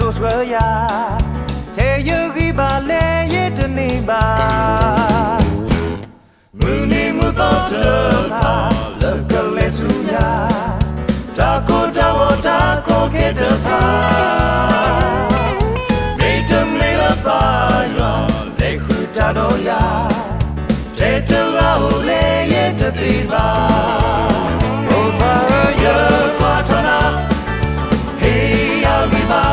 တၢ်သးပ့ၤနီၣ်တၢ်ပၢဆှၢယၤ, ထဲယဂံၢ်ဘါလဲၤယတန့ၢ်ဘၣ်. မုၢ်နံၤမုၢ်သီတဖၣ် လၢကလဲၤဆူညါ, တၢ်ကိၢ်တၢ်ဂီၤတၢ်ကီခဲတဖၣ်, မ့တမ့ၢ်လၢပၢ်ယွၤ လဲၤဃုာ်တၢ်ဒီးယၤ, ထဲတဂၤဧိၤလဲၤယတသ့ဘၣ်. အိၣ်ပၢ်ဧၢ ယကွၢ်ထီၣ်နၤ ဟ့ၣ်ယၤဂံၢ်ဘါ,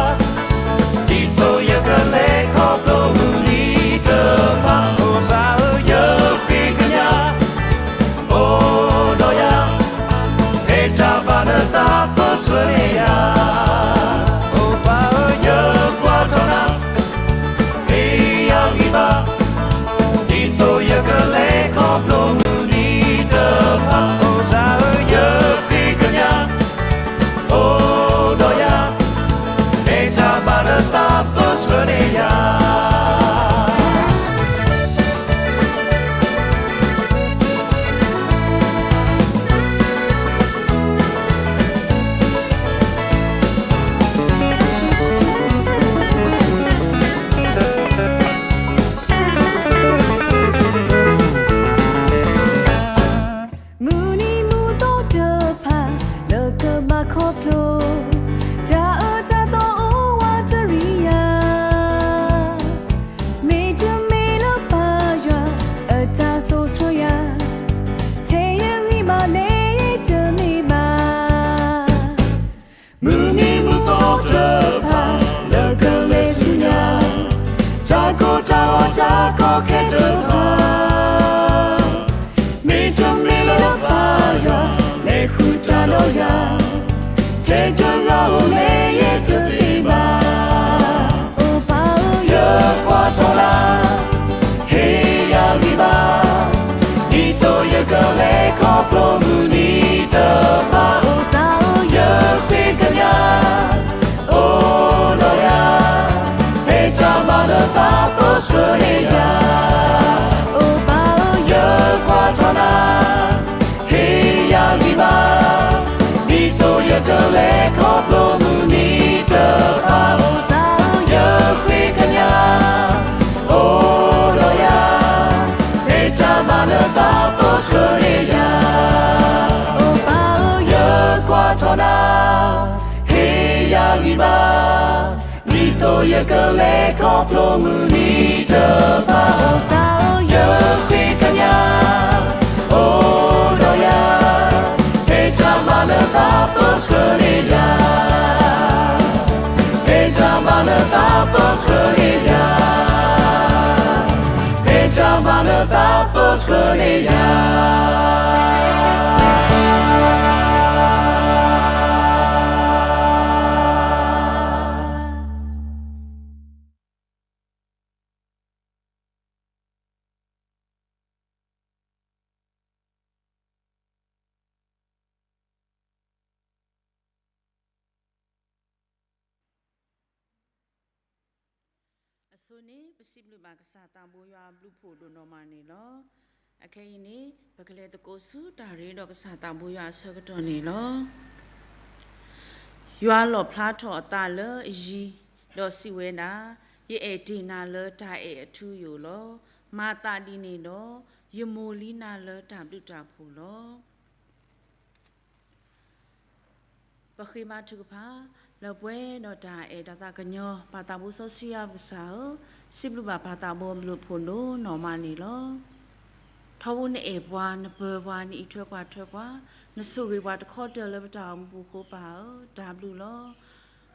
ဒ်သိးယကလဲၤခီဖျိမုၢ်နံၤတဖၣ်, အိၣ်ပၢ်ဧၢ ယဃ့ကညး အိၣ်ဒီးယၤ, ဖဲတၢ်ဘၣ်နသးပၢဆှၢန့ၢ်ယၤ, အိၣ်ပၢ်ဧၢ ယကွၢ်ထီၣ်နၤ ဟ့ၣ်ယၤဂံၢ်ဘါ, ဒ်သိးယကလဲၤခီဖျိမုၢ်နံၤတဖၣ်, အိၣ်ပၢ်ဧၢ ယဃ့ကညး အိၣ်ဒီးယၤ, ဖဲတၢ်ဘၣ်နသးပၢဆှၢန့ၢ်ယၤ. မုၢ်နံၤမုၢ်သီတဖၣ် လၢကဘၣ်ခီဖျိ တၢ်အၢတၢ်သီအိၣ်ဝးတရံးယၤ, မ့တမ့ၢ်လၢပၢ်ယွၤ အတၢ်စိာ်ဆှၢယၤ, ထဲယဂံၢ်ဘါလဲၤယတန့ၢ်ဘၣ်. မုၢ်နံၤမုၢ်သီတဖၣ် လၢကလဲၤဆူညါ, တၢ်ကိၢ်တၢ်ဂီၤတၢ်ကီခဲတဖၣ်, မ့တမ့ၢ်လၢပၢ်ယွၤ လဲၤဃုာ်တၢ်ဒီးယၤ, ထဲတဂၤဧိၤလဲၤယတသ့ဘၣ်. အိၣ်ပၢ်ဧၢ ယကွၢ်ထီၣ်နၤ ဟ့ၣ်ယၤဂံၢ်ဘါ, ဒ်သိးယကလဲၤခီဖျိမုၢ်နံၤတဖၣ်, အိၣ်ပၢ်ဧၢ ယဃ့ကညး အိၣ်ဒီးယၤ, ဖဲတၢ်ဘၣ်နသးပၢဆှၢန့ၢ်ယၤ, အိၣ်ပၢ်ဧၢ ယကွၢ်ထီၣ်နၤ ဟ့ၣ်ယၤဂံၢ်ဘါ, ဒ်သိးယကလဲၤခီဖျိမုၢ်နံၤတဖၣ်, အိၣ်ပၢ်ဧၢ ယဃ့ကညး အိၣ်ဒီးယၤ, ဖဲတၢ်ဘၣ်နသးပၢဆှၢန့ၢ်ယၤ, အိၣ်ပၢ်ဧၢ ယကွၢ်ထီၣ်နၤ ဟ့ၣ်ယၤဂံၢ်ဘါ, ဒ်သိးယကလဲၤခီဖျိမုၢ်နံၤတဖၣ်, အိၣ်ပၢ်ဧၢ ယဃ့ကညး အိၣ်ဒီးယၤ, ဖဲတၢ်ဘၣ်နသးပၢဆှၢန့ၢ်ယၤ, ဖဲတၢ်ဘၣ်နသးပၢဆှၢန့ၢ်ယၤ, ဖဲတၢ်ဘၣ်နသးပၢဆှၢန့ၢ်ယၤ. အဆိန့ၣ် ပစံးဘျုးဘၣ်ကစၢ်သးဘိယွၤအဘျုးဖှိၣ်ဒိၣ်နီၢ်မးန့ၣ်လီၤ. အခဲအံၤန့ၣ် ပကလဲၤသကိးဆူတၢ်ရ့ဒီးကစၢ်သးဘိယွၤအဆၢကတီၢ်န့ၣ်လီၤ. ယွၤလီၣ်ဖျါထီၣ်အသးလၢအယံၤ, ဒီးစံးဝဲဒၣ်, ယအဲၣ်တ့ၢ်နၤလၢတၢ်အဲၣ်အထူအယိာ်လီၤ. မၤသးဒ်န့ၣ်ဒီး, ယမိၢ်လံနၤလၢတၢ်ဘျုးတၢ်ဖှိၣ်လီၤ. ပဃ့ဘါထုကဖၣ်, လၢပှဲၤဒီးတၢ်အဲၣ်တၢ်သးကညီၤ ပၢ်သးဘိစီဆှံယွၤပကစၢ်ဧၢ, စံးဘျုးဘၣ်ပၢ်သးဘိအဘျုးအဖှိၣ်ဒိၣ်နီၢ်မးန့ၣ်လီၤ. ထီဘိနအဲၣ်ပှၤ, နပၢၤပှၤ, နအံးထွဲကွၢ်ထွဲပှၤ, နဆိၣ်ဂ့ၤပှၤတခီတၢၤလၢပတၢ်အိၣ်မူပူၤအဃိ ပၢ်ဧၢ, တၢ်ဘျုးလီၤ.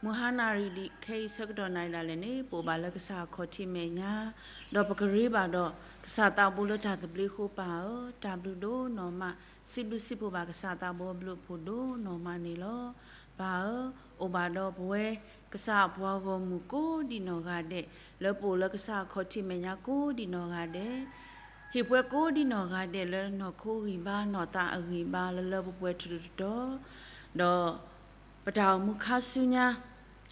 မုၢ်ဟါနၣ်ရံၣ်ခဲအံၤဆၢကတီၢ်နၣ်ရံၣ်ဒၣ်လဲာ်န့ၣ် ပအိၣ်ဘၣ်လၢကစၢ်အခီၣ်ထံးမဲာ်ညါ, ဒီးပကရ့ဘၣ်ဒီးကစၢ်သးဘိလၢတၢ်သဘျ့အဃိ ပၢ်ဧၢ, တၢ်ဘျုးဒိၣ်နီၢ်မး, စံးဘျုးစံးဖှိၣ်ဘၣ်ကစၢ်သးဘိအဘျုးအဖှိၣ်ဒိၣ်နီၢ်မးန့ၣ်လီၤ. ပၢ်ဧၢ, အိၣ်ဘၣ်ဒီးပဝဲ ကစၢ်အပှၤဂီၢ်မုၢ်ကိးဒံးနီၢ်ဂၤဒဲး လၢပအိၣ်လၢကစၢ်အခီၣ်ထံးမဲာ်ညါကိးဒံးနီၢ်ဂၤဒဲး, ဟ့ၣ်ပှဲၤကိးဒံးနီၢ်ဂၤဒဲးလၢနီၢ်ခိဂံၢ်ဘါ နီၢ်သးအဂံၢ်ဘါလၢလၢပှဲၤပှဲၤထီၣ်ထီၣ်, ဒီးပတၢ်အိၣ်မူခါဆူညါ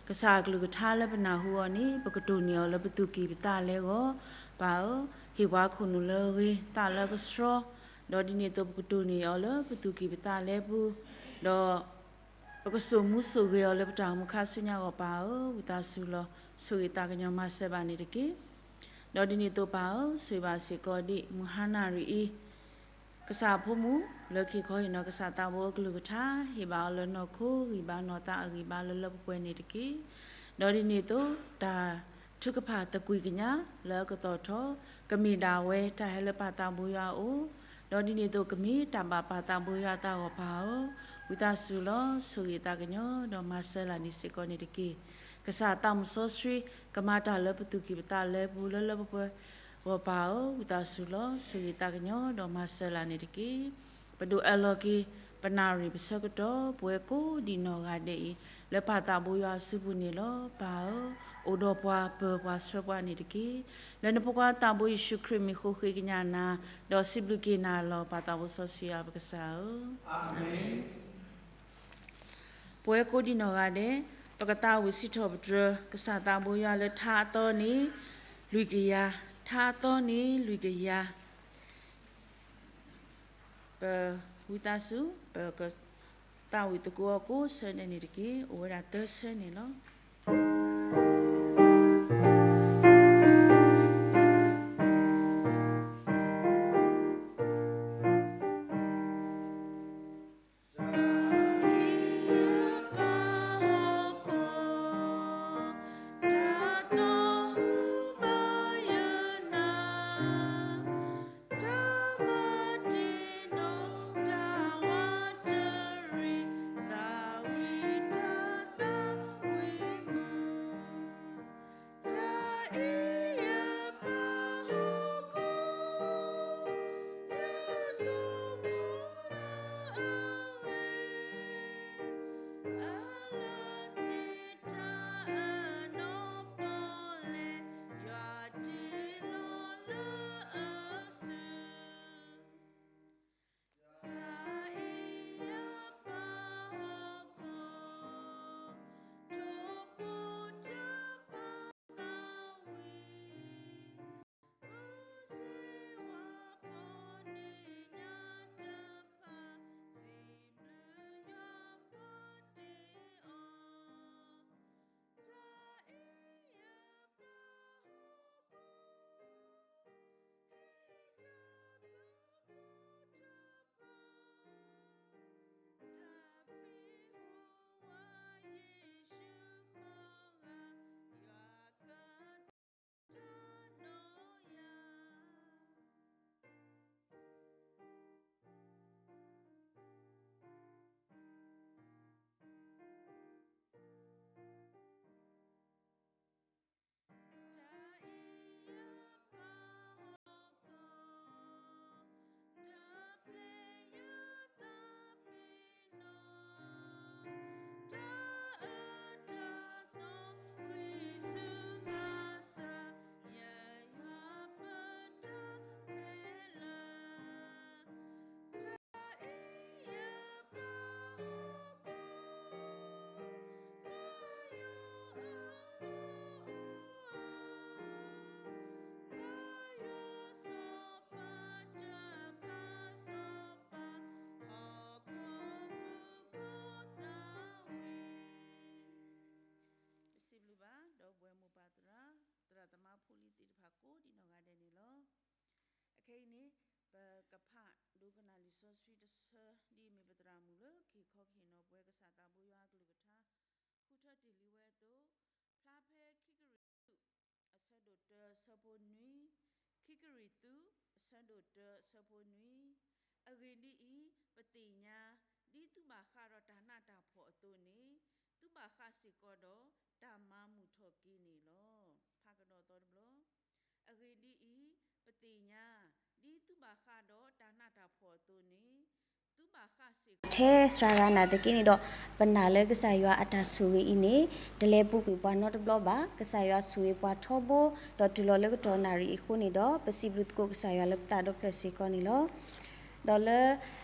ကစၢ်အကလုၢ်ကထါလၢပနၢ်ဟူအီၤန့ၣ် ပကတိၢ်န့ၢ်အီၤလၢပသူၣ်ကံၢ်ပသးလဲအဂီၢ်, ပၢ်ဧၢ, ဟ့ၣ်ပှၤခိၣ်နူာ်လၢအဂ့ၤ သးလၢအကဆှီ, ဒီးဒ်န့ၣ်အသိးပကတိၢ်န့ၢ်အီၤလၢပသူၣ်ကံၢ်ပသးလဲပူၤ, ဒီး ပကစိာ်မူစိာ်ဂဲၤအီၤလၢပတၢ်အိၣ်မူခါဆူညါအဂီၢ် ပၢ်ဧၢ, ဝံသးစူၤလီၤ ဆိၣ်ဂ့ၤသးကညီၤမၤစၢၤဘၣ်န့ၣ်တက့ၢ်. ဒီးဒ်န့ၣ်အသိးပၢ်ဧၢ, ဆိၣ်ဂ့ၤဘၣ်စ့ၢ်ကီးဒ် မုၢ်ဟါနၣ်ရံၣ်အံၤ ကစၢ်အဖိမုၣ် လၢခံခီဟ့ၣ်နီၤကစၢ်သးဘိအကလုၢ်ကထါ, ဟ့ၣ်ဘၣ်အီၤလၢနီၢ်ခိ, ဂံၢ်ဘါနီၢ်သးအဂံၢ်ဘါလၢလၢပှဲၤပှဲၤန့ၣ်တက့ၢ်. ဒီးဒ်န့ၣ်အသိး တၢ်ထုကဖၣ်သကွံာ်ကညးလၢအကသီၣ်ထီၣ်, ကမ့ၢ်ဒၣ်ဝဲတၢ်ဟဲလၢပၢ်သးဘိယွၤအအိၣ်, ဒီးဒ်န့ၣ်အသိးကမ့ၢ်တၢ်ဘၣ်ပၢ်သးဘိယွၤအသးအဂီၢ် ပၢ်ဧၢ, ဝံသးစူၤလီၤ ဆိၣ်ဂ့ၤသးကညီၤ ဒီးမၤစၢၤလၢ်န့ၣ်စ့ၢ်ကီးန့ၣ်တက့ၢ်. ကစၢ်သးမုၢ်စီဆှံ ကမၤတၢ်လၢပသူၣ်ကံၢ်ပသးလၢပူၤလၢလၢပှဲၤပှဲၤအဂီၢ် ပၢ်ဧၢ, ဝံသးစူၤလီၤ ဆိၣ်ဂ့ၤသးကညီၤ ဒီးမၤစၢၤလၢ်န့ၣ်တက့ၢ်. ပဒိၣ်အၢၣ်လီၤက့ၤ ပနၣ်ရံၣ်ပဆၢကတီၢ် ပဝဲကိးဒံးနီၢ်ဂၤဒဲးအံၤ လၢပၢ်သးဘိယွၤအစုပူၤန့ၣ်လီၤ. ပၢ်ဧၢ, အိၣ်ဒီးပှၤပၢၤပှၤဆှၢပှၤန့ၣ်တက့ၢ်. လၢနဖိခွါသးဘိယ့ၣ်ၡူးခရံာ်မံၤဃိဃ့ကညးနၤ, ဒီးစံးဘျုးက့ၤနၤလီၤ ပၢ်သးဘိစီဆှံယွၤပကစၢ်ဧၢ. အၤမ့ၣ်. ပဝဲကိးဒံးနီၢ်ဂၤဒဲး ပကသးဝံၣ်စံးထီၣ်ပတြၢၤ ကစၢ်သးဘိယွၤလၢထါအသီန့ၣ် လွံၢ်ကယၤ, ထါအသီန့ၣ်လွံၢ်ကယၤ. ပဝံသးစူၤ ပကသးဝံၣ်သကိးအီၤကိးဆၢဒဲးန့ၣ်တက့ၢ်. အိၣ်ဝဲဒၣ်သၢဆၢန့ၣ်လီၤ. ပစံးဘျုးဘၣ် ဒီပုၢ်ဝဲၢ်မိၢ်ပၢ်သရၣ်, သရၣ်သမါဖိလံၤသ့ၣ်တဖၣ်ကိးဒံးနီၢ်ဂၤဒဲးန့ၣ်လီၤ. အခဲအံၤန့ၣ် ပကဖးဒိကနၣ်လံာ်စီဆှံတဆၢ ဒ်အမ့ၢ်ပသရၣ်မုၣ်လၢခံခီကဟ့ၣ်နီၤပဝဲ ကစၢ်သးဘိယွၤအကလုၢ်ကထါ ဃုထၢတ့ၢ်လံဝဲအသိး, ဖျါဖဲခံကရံၣ်သူး အဆၢဒိၣ်တၢ အဆၢဖိနွံ, ခံကရံၣ်သူး အဆၢဒိၣ်တၢ အဆၢဖိနွံ, အဂ့ၢ်ဒ်အံၤ, ပသ့ၣ်ညါ ဒ်သုဘၣ်ဃးဒီးတၢ်နးတၢ်ဖှီၣ်အသိးန့ၣ်, သုဘၣ်ဃးစ့ၢ်ကီးဒီးတၢ်မၤမုာ်ထီၣ်က့ၤန့ၣ်လီၤ. ဖးကဒီးသီတဘျီ. အဂ့ၢ်ဒ်အံၤ, ပသ့ၣ်ညါ ဒ်သုဘၣ်ဃးဒီးတၢ်နးတၢ်ဖှီၣ်အသိးန့ၣ်, ထဲစှၤဂၤနာ်သက့န့ၣ်ဒီး ပနာ်လၢကစၢ်ယွၤအတၢ်ဆိၣ်ဂ့ၤအံၤန့ၣ် တလဲၤပူၤကွံာ်ပှၤနီတဘျီဘၣ်. ကစၢ်ယွၤဆိၣ်ဂ့ၤပှၤထီဘိ ဒီးတုၤလီၤလၢကတီၢ်နၣ်ရံၣ်အံၤအဃိန့ၣ်ဒီး ပစံးဘျုးသကိးကစၢ်ယွၤလၢပသးဒီဖျၢၣ်စ့ၢ်ကီးန့ၣ်လီၤ. ဒီးလၢ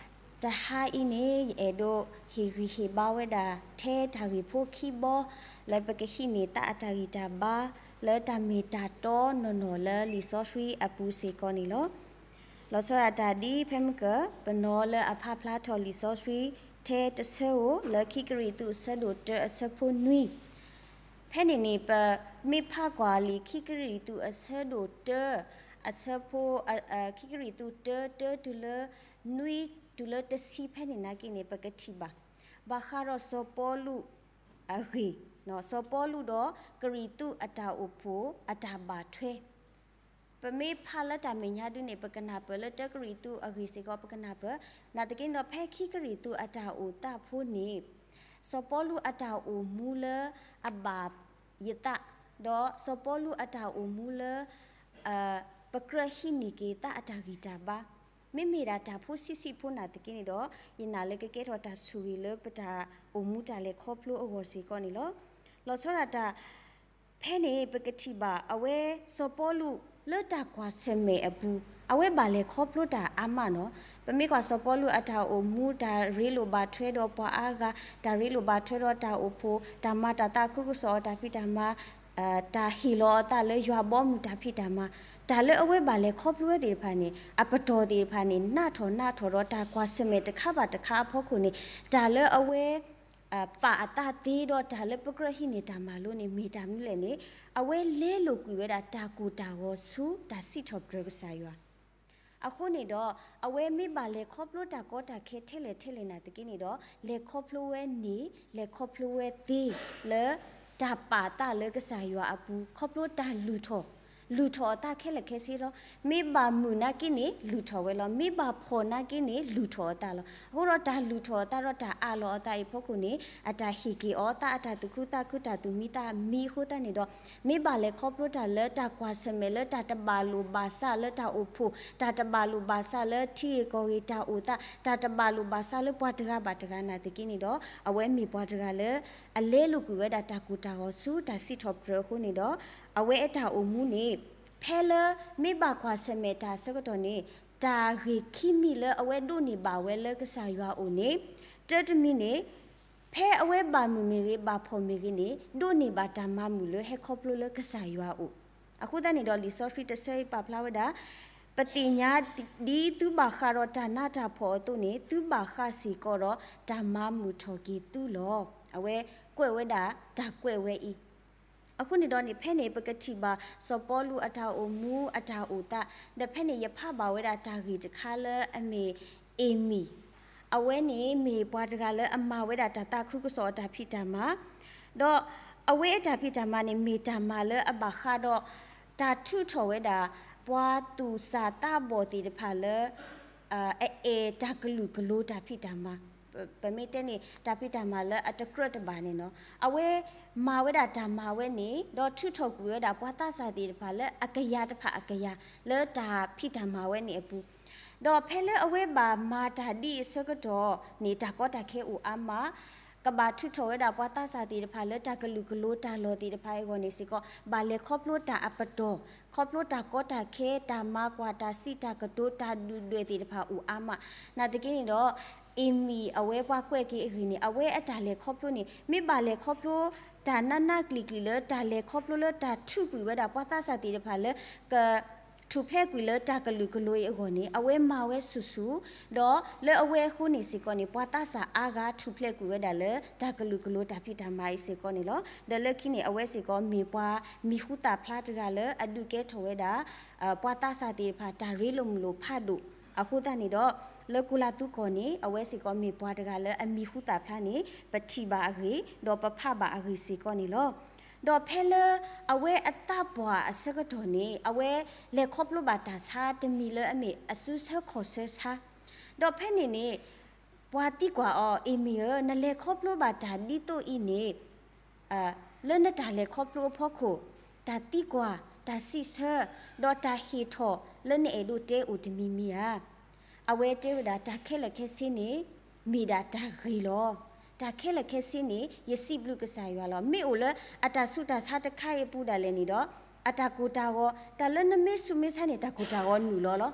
တဟါအံၤန့ၣ် ယအဲၣ်ဒိးဟ့ၣ်ဂံၢ်ဟ့ၣ်ဘါဝဲဒၣ် ထဲတၢ်ဂ့ၢ်ဖိခံဘီ လၢပကဟံးန့ၢ်သးအတၢ်ဂံၢ်တၢ်ဘါ လၢတၢ်မ့ၢ်တၢ်တီနီၢ်နီၢ်လၢလံာ်စီဆှံအပူၤစ့ၢ်ကီးန့ၣ်လီၤ. လီၤဆီဒၣ်တၢ်ဒ်ဖဲမုၢ်ကၢၢ် ပနီၤလၢအဖးဖျါထီၣ်လံာ်စီဆှံ ထဲတဆၢဧိၤ လၢခံကရံၣ်သူးအဆၢဒိၣ်တၢအဆၢဖိနွံ, ဖဲန့ၣ်န့ၣ် ပမ့ၢ်ဖးကွၢ်လံာ်ခံကရံၣ်သူးအဆၢဒိၣ်တၢ အဆၢဖိ ခံကရံၣ်သူးတၢ တၢတုၤလၢ နွံတုၤလၢတဆံဖဲန့ၣ်နာ်က့န့ၣ် ပကထံၣ်ဘၣ် ဘၣ်ဃးဒီးစီၤပီလူးအဂ့ၢ်, စီၤပီလူးဒီးကရံၣ်သူးအတၢ်အိၣ်ဖှိၣ်အတၢ်ဘၣ်ထွဲ ပမ့ၢ်ဖးလၢတၢ်မဲာ်ညါဒုန့ၣ် ပကနၢ်ပၢၢ်လၢတၢကရံၣ်သူးအဂ့ၢ်စ့ၢ်ကီး ပကနၢ်ပၢၢ်, နာ်သက့န့ၣ်ဒီးဖဲခံကရံၣ်သူးအတၢ်အိၣ်သးဖိန့ၣ် စီၤပီလူးအတၢ်အိၣ်မူလၢအဘၣ်ယသး, ဒီးစီၤပီလူးအတၢ်အိၣ်မူလၢ ပကြၢးဟံးန့ၢ်က့ၤသးအတၢ်ဂံၢ်တၢ်ဘါ, မ့မ့ၢ်ဒၣ်တၢ်ဖိဆံးဆံးဖိနာ်သက့န့ၣ်ဒီး ယနာ်လၢကကဲထီၣ်တၢ်ဆိၣ်ဂ့ၤလၢပတၢ်အိၣ်မူတၢ်လဲၤခီဖျိအဂီၢ်စ့ၢ်ကီးန့ၣ်လီၤ. လီၤဆီဒၣ်တၢ် ဖဲန့ၣ် ပကထံၣ်ဘၣ်အဝဲစီၤပီလူးလၢတၢ်ကွၢ်ဆၢၣ်မဲာ်အပူၤ အဝဲဘၣ်လဲၤခီဖျိတၢ်အါမးနီၤ. ပမ့ၢ်ကွၢ်စီၤပီလူးအတၢ်အိၣ်မူ တၢ်ရ့လိာ်ဘၣ်ထွဲဒီးပှၤအါဂၤ, တၢ်ရ့လိာ်ဘၣ်ထွဲဒီးတၢ်အိၣ်ဖှိၣ်, တၢ်မၤတၢ်သးခုကစီၣ်အီၤတၢ်ဖံးတၢ်မၤ, တၢ်ဟ့ၣ်လီၤအသးလၢယွၤဘီမုၢ်တၢ်ဖံးတၢ်မၤ, တၢ်လၢအဝဲဘၣ်လဲၤခီဖျိဝဲသ့ၣ်တဖၣ်န့ၣ် အပတီၢ်သ့ၣ်တဖၣ်န့ၣ် နးထီၣ်နးထီၣ်ဒီးတၢ်ကွၢ်ဆၢၣ်မဲာ်တခါဘၣ်တခါအဖီခိၣ်န့ၣ် တၢ်လၢအဝဲ ပာ်အသးသ့ဒီးတၢ်လၢပကြၢးဟံးန့ၢ်တၢ်မၤလိန့ၣ် မ့ၢ်တၢ်မနုၤလဲၣ်န့ၣ် အဝဲလဲလိာ်ကွံာ်ဝဲဒၣ်တၢ်ကိၢ်တၢ်ဂီၤဆူတၢ်စံးထီၣ်ပတြၢၤကစၢ်ယွၤ. အဃိန့ၣ်ဒီး အဝဲမ့ၢ်ဘၣ်လဲၤခီဖျိတၢ်ကီတၢ်ခဲထဲလဲၣ်ထဲလဲၣ်နာ်သက့န့ၣ်ဒီး လဲၤခီဖျိဝဲန့ၣ် လဲၤခီဖျိဝဲသ့လၢ တၢ်ပာ်အသးလၢကစၢ်ယွၤအပူၤ ခီဖျိတၢ်လုၢ်ထီၣ် လုၢ်ထီၣ်အသးခဲလၢာ်ခဲဆ့လီၤ. မ့ၢ်ဘၣ်မုာ်နာ်က့န့ၣ် လုၢ်ထီၣ်ဝဲလီၤ. မ့ၢ်ဘၣ်ဖှီၣ်နာ်က့န့ၣ် လုၢ်ထီၣ်အသးလီၤ. အဃိဒီးတၢ်လုၢ်ထီၣ်အသးဒီးတၢ်အးလီၤအသးအံၤအဖီခိၣ်န့ၣ် အတၢ်ဟ့ၣ်က့ၤအီၤသးအတၢ်သူၣ်ခုသးခု တၢ်သူၣ်မံသးမံအဃိသတးန့ၣ်ဒီး မ့ၢ်ဘၣ်လဲၤခီဖျိတၢ်လၢတၢ်ကွၢ်ဆၢၣ်မဲာ်လၢတၢ်တဘၣ်လိာ်ဘၣ်စးလၢတၢ်အိၣ်ဖှိၣ်, တၢ်တဘၣ်လိာ်ဘၣ်စးလၢထံဂ့ၢ်ကီၢ်ဂ့ၢ်တၢ်အိၣ်သး, တၢ်တဘၣ်လိာ်ဘၣ်စးလၢပှၤတဂၤဘၣ်တဂၤနာ်သက့န့ၣ်ဒီး အဝဲမ့ၢ်ပှၤတဂၤလၢ အလဲလိာ်ကွံာ်ဝဲဒၣ်တၢ်ကိၢ်တၢ်ဂီၤဆူတၢ်စံးထီၣ်ပတြၢၤအဃိန့ၣ်ဒီး အဝဲအတၢ်အိၣ်မူန့ၣ် ဖဲလၢမ့ၢ်ဘၣ်ကွၢ်ဆၢၣ်မဲာ်တၢ်အဆၢကတီၢ်န့ၣ် တၢ်ဂ့ၢ်ခံမံၤလၢအဝဲဒိးန့ၢ်ဘၣ်ဝဲလၢကစၢ်ယွၤအအိၣ်န့ၣ် တၢတမံၤန့ၣ် ဖဲအဝဲဘၣ်မုာ်မ့ၢ်ဂ့ၤ ဘၣ်ဖှီၣ်မ့ၢ်ဂ့ၤန့ၣ် ဒိးန့ၢ်ဘၣ်တၢ်မၤမုာ်လၢဟဲခီဖျိလၢကစၢ်ယွၤအအိၣ်. အဃိသတးန့ၣ်ဒီး လံာ်စီဆှံတဆၢအံၤပာ်ဖျါဝဲဒၣ် ပသ့ၣ်ညါဒ်သုဘၣ်ဃးဒီးတၢ်နးတၢ်ဖှီၣ်အသိးန့ၣ် သုဘၣ်ဃးစ့ၢ်ကီးဒီးတၢ်မၤမုာ်ထီၣ်က့ၤသုလီၤ. အဝဲကွဲးဝဲဒၣ်တၢ်ကွဲးဝဲအံၤ အဃိန့ၣ်ဒီးန့ၣ် ဖဲန့ၣ် ပကထံၣ်ဘၣ်စီၤပီလူးအတၢ်အိၣ်မူအတၢ်အိၣ်သး, ဒီးဖဲန့ၣ် ယဖးဘၣ်ဝဲဒၣ်တၢ်ဂ့ၢ်တခါလၢအမ့ၢ် Amy, အဝဲန့ၣ်မ့ၢ်ပှၤတဂၤလၢအမၤဝဲဒၣ်တၢ်သးခုကစီၣ်အတၢ်ဖံးတၢ်မၤ, ဒီးအဝဲအတၢ်ဖံးတၢ်မၤန့ၣ် မ့ၢ်တၢ်မၤလၢအဘၣ်ဃးဒီး တၢ်ထုးထီၣ်ဝဲဒၣ် ပှၤသူၣ်စၢ်သးဘီၣ်သ့ၣ်တဖၣ်လၢ အအဲၣ်တၢ်ကလုာ်ကလိၤတၢ်ဖံးတၢ်မၤ, ပမ့ၢ်တဲန့ၣ် တၢ်ဖံးတၢ်မၤလၢအတကြၢးတဘၣ်န့ၣ်နီၤ, အဝဲမၤဝဲဒၣ်တၢ်မၤဝဲန့ၣ် ဒီးထုးထီၣ်ကွံာ်ဝဲဒၣ်ပှၤသးစၢ်သ့ၣ်တဖၣ်လၢအကယၤတဖၣ်အကယၤ လၢတၢ်ဖံးတၢ်မၤဝဲန့ၣ်အပူၤ, ဒီးဖဲလၢအဝဲဘၣ်မၤတၢ်ဒ်အံၤအဆၢကတီၢ်န့ၣ် တၢ်ကီတၢ်ခဲအိၣ်အါမး, ကဘၣ်ထုးထီၣ်ဝဲဒၣ်ပှၤသးစၢ်သ့ၣ်တဖၣ်လၢတၢ်ကလုာ်ကလိၤတၢ်လီၢ်သ့ၣ်တဖၣ်အဂီၢ်န့ၣ်စ့ၢ်ကီး ဘၣ်လဲၤခီဖျိတၢ်အပတီၢ်, ခီဖျိတၢ်ကီတၢ်ခဲ တၢ်မၤကွၢ်တၢ်စံးတၢ်ကတိၤတၢ်ဒုၣ်ဒွဲၣ်သ့ၣ်တဖၣ်အိၣ်အါမး, နာ်သက့န့ၣ်ဒီး Amy အဝဲပှၤကွဲးက့ၤအဂ့ၢ်န့ၣ် အဝဲအတၢ်လဲၤခီဖျိန့ၣ် မ့ၢ်ဘၣ်လဲၤခီဖျိ တၢ်နးနးကျံၤကျံၤလၢတၢ်လဲၤခီဖျိလၢတၢ်ထုးကွံာ်ဝဲဒၣ်ပှၤသးစၢ်သ့ၣ်တဖၣ်လၢ က ထူၣ်ဖျဲးကွံာ်လၢတၢ်ကလုာ်ကလိၤအံၤအဂီၢ်န့ၣ် အဝဲမၤဝဲဆူၣ်ဆူၣ်, ဒီးလၢအဝဲအဃိန့ၣ်စ့ၢ်ကီးန့ၣ် ပှၤသးစၢ်အါဂၤထူၣ်ဖျဲးကွံာ်ဝဲဒၣ်လၢတၢ်ကလုာ်ကလိၤတၢ်ဖံးတၢ်မၤအံၤစ့ၢ်ကီးန့ၣ်လီၤ. ဒီးလၢခံန့ၣ် အဝဲစ့ၢ်ကီးမ့ၢ်ပှၤမံၤဟူသၣ်ဖျါတဂၤလၢအဒုးကဲထီၣ်ဝဲဒၣ် ပှၤသးစၢ်သ့ၣ်တဖၣ်တၢ်ရ့လိာ်မုာ်လိာ်ဖးဒိၣ်, အဃိသတးန့ၣ်ဒီး လၢကိလၤသူကီၢ်န့ၣ် အဝဲစ့ၢ်ကီးမ့ၢ်ပှၤတဂၤလၢအမံၤဟူသၣ်ဖျါန့ၣ် ပထံၣ်ဘၣ်အဂ့ၢ် ဒီးပဖးဘၣ်အဂ့ၢ်စ့ၢ်ကီးန့ၣ်လီၤ. ဒီးဖဲလၢအဝဲအသးပှၢ်အဆၢကတီၢ်န့ၣ် အဝဲလဲၤခီဖျိဘၣ်တၢ်ဆါတမံၤလၢအမ့ၢ်အစုဆၢခီၣ်ဆၢဆါ, ဒီးဖဲန့ၣ်န့ၣ် ပှၤသံကွၢ်အီၤ Amy ဧၢ, နလဲၤခီဖျိဘၣ်တၢ်ဒ်သိးအံၤန့ၣ် လၢနတၢ်လဲၤခီဖျိအဖီခိၣ် တၢ်သံကွၢ်, တၢ်စံးဆၢ, ဒီးတၢ်ဟ့ၣ်ထီၣ်လၢနအဲၣ်ဒိးတဲအိၣ်တမံၤမံၤဧါ. အဝဲတဲဝဲဒၣ် တၢ်ခဲလၢာ်ခဲဆ့န့ၣ် မ့ၢ်ဒၣ်တၢ်ဂ့ၤလီၤ. တၢ်ခဲလၢာ်ခဲဆ့န့ၣ် ယစံးဘျုးကစၢ်ယွၤလီၤ. မ့ၢ်အိၣ်လၢအတၢ်ဆူးတၢ်ဆါတခါအံၤအပူၤဒၣ်လဲာ်န့ၣ်ဒီး အတၢ်ကိၢ်တၢ်ဂီၤ တၢ်လၢနမ့ၢ်ဆူးမ့ၢ်ဆါန့ၣ် တၢ်ကိၢ်တၢ်ဂီၤနုာ်လီၤလီၤ.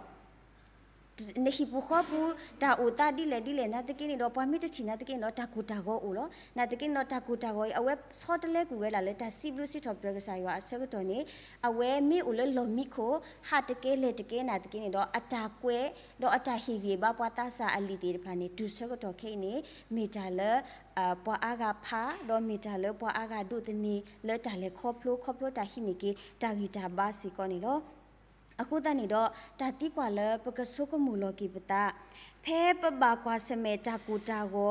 နဟံၣ်ပူၤဃီပူၤ တၢ်အိၣ်သးဒ်လဲၣ်ဒ်လဲၣ် နာ်သက့န့ၣ်ဒီး ပှၤမ့ၢ်တထံၣ်နာ်သက့န့ၣ်ဒီး တၢ်ကိၢ်တၢ်ဂီၤအိၣ်လီၤ. နာ်သက့န့ၣ်ဒီး တၢ်ကိၢ်တၢ်ဂီၤအံၤ အဝဲဆီတလဲကွံာ်ဝဲဒၣ်လၢတၢ်စံးဘျုးစံးထီၣ်ပတြၢၤကစၢ်ယွၤအဆၢကတီၢ်န့ၣ် အဝဲမ့ၢ်အိၣ်လၢလီၢ်မံခိၣ် ဟးတကဲလဲၤတကဲနာ်သက့န့ၣ်ဒီး အတၢ်ကွဲး ဒီးအတၢ်ဟ့ၣ်ဂံၢ်ဘါပှၤသးစၢ်အလံာ်သ့ၣ်တဖၣ်န့ၣ် တုၤဆၢကတီၢ်ခဲအံၤန့ၣ် မ့ၢ်တၢ်လၢ ပှၤအါဂၤဖး ဒီးမ့ၢ်တၢ်လၢပှၤအါဂၤဒိးသန့ၤလၢတၢ်လဲၤခီဖျိ ခီဖျိတၢ်ဟံးန့ၢ်က့ၤ တၢ်ဂံၢ်တၢ်ဘါစ့ၢ်ကီးန့ၣ်လီၤ. အဃိသတးန့ၣ်ဒီး တၢ်သံကွၢ်လၢပကဆိကမိၣ်လီၤက့ၤပသး, ဖဲပဘၣ်ကွၢ်ဆၢၣ်မဲာ်တၢ်ကိၢ်တၢ်ဂီၤ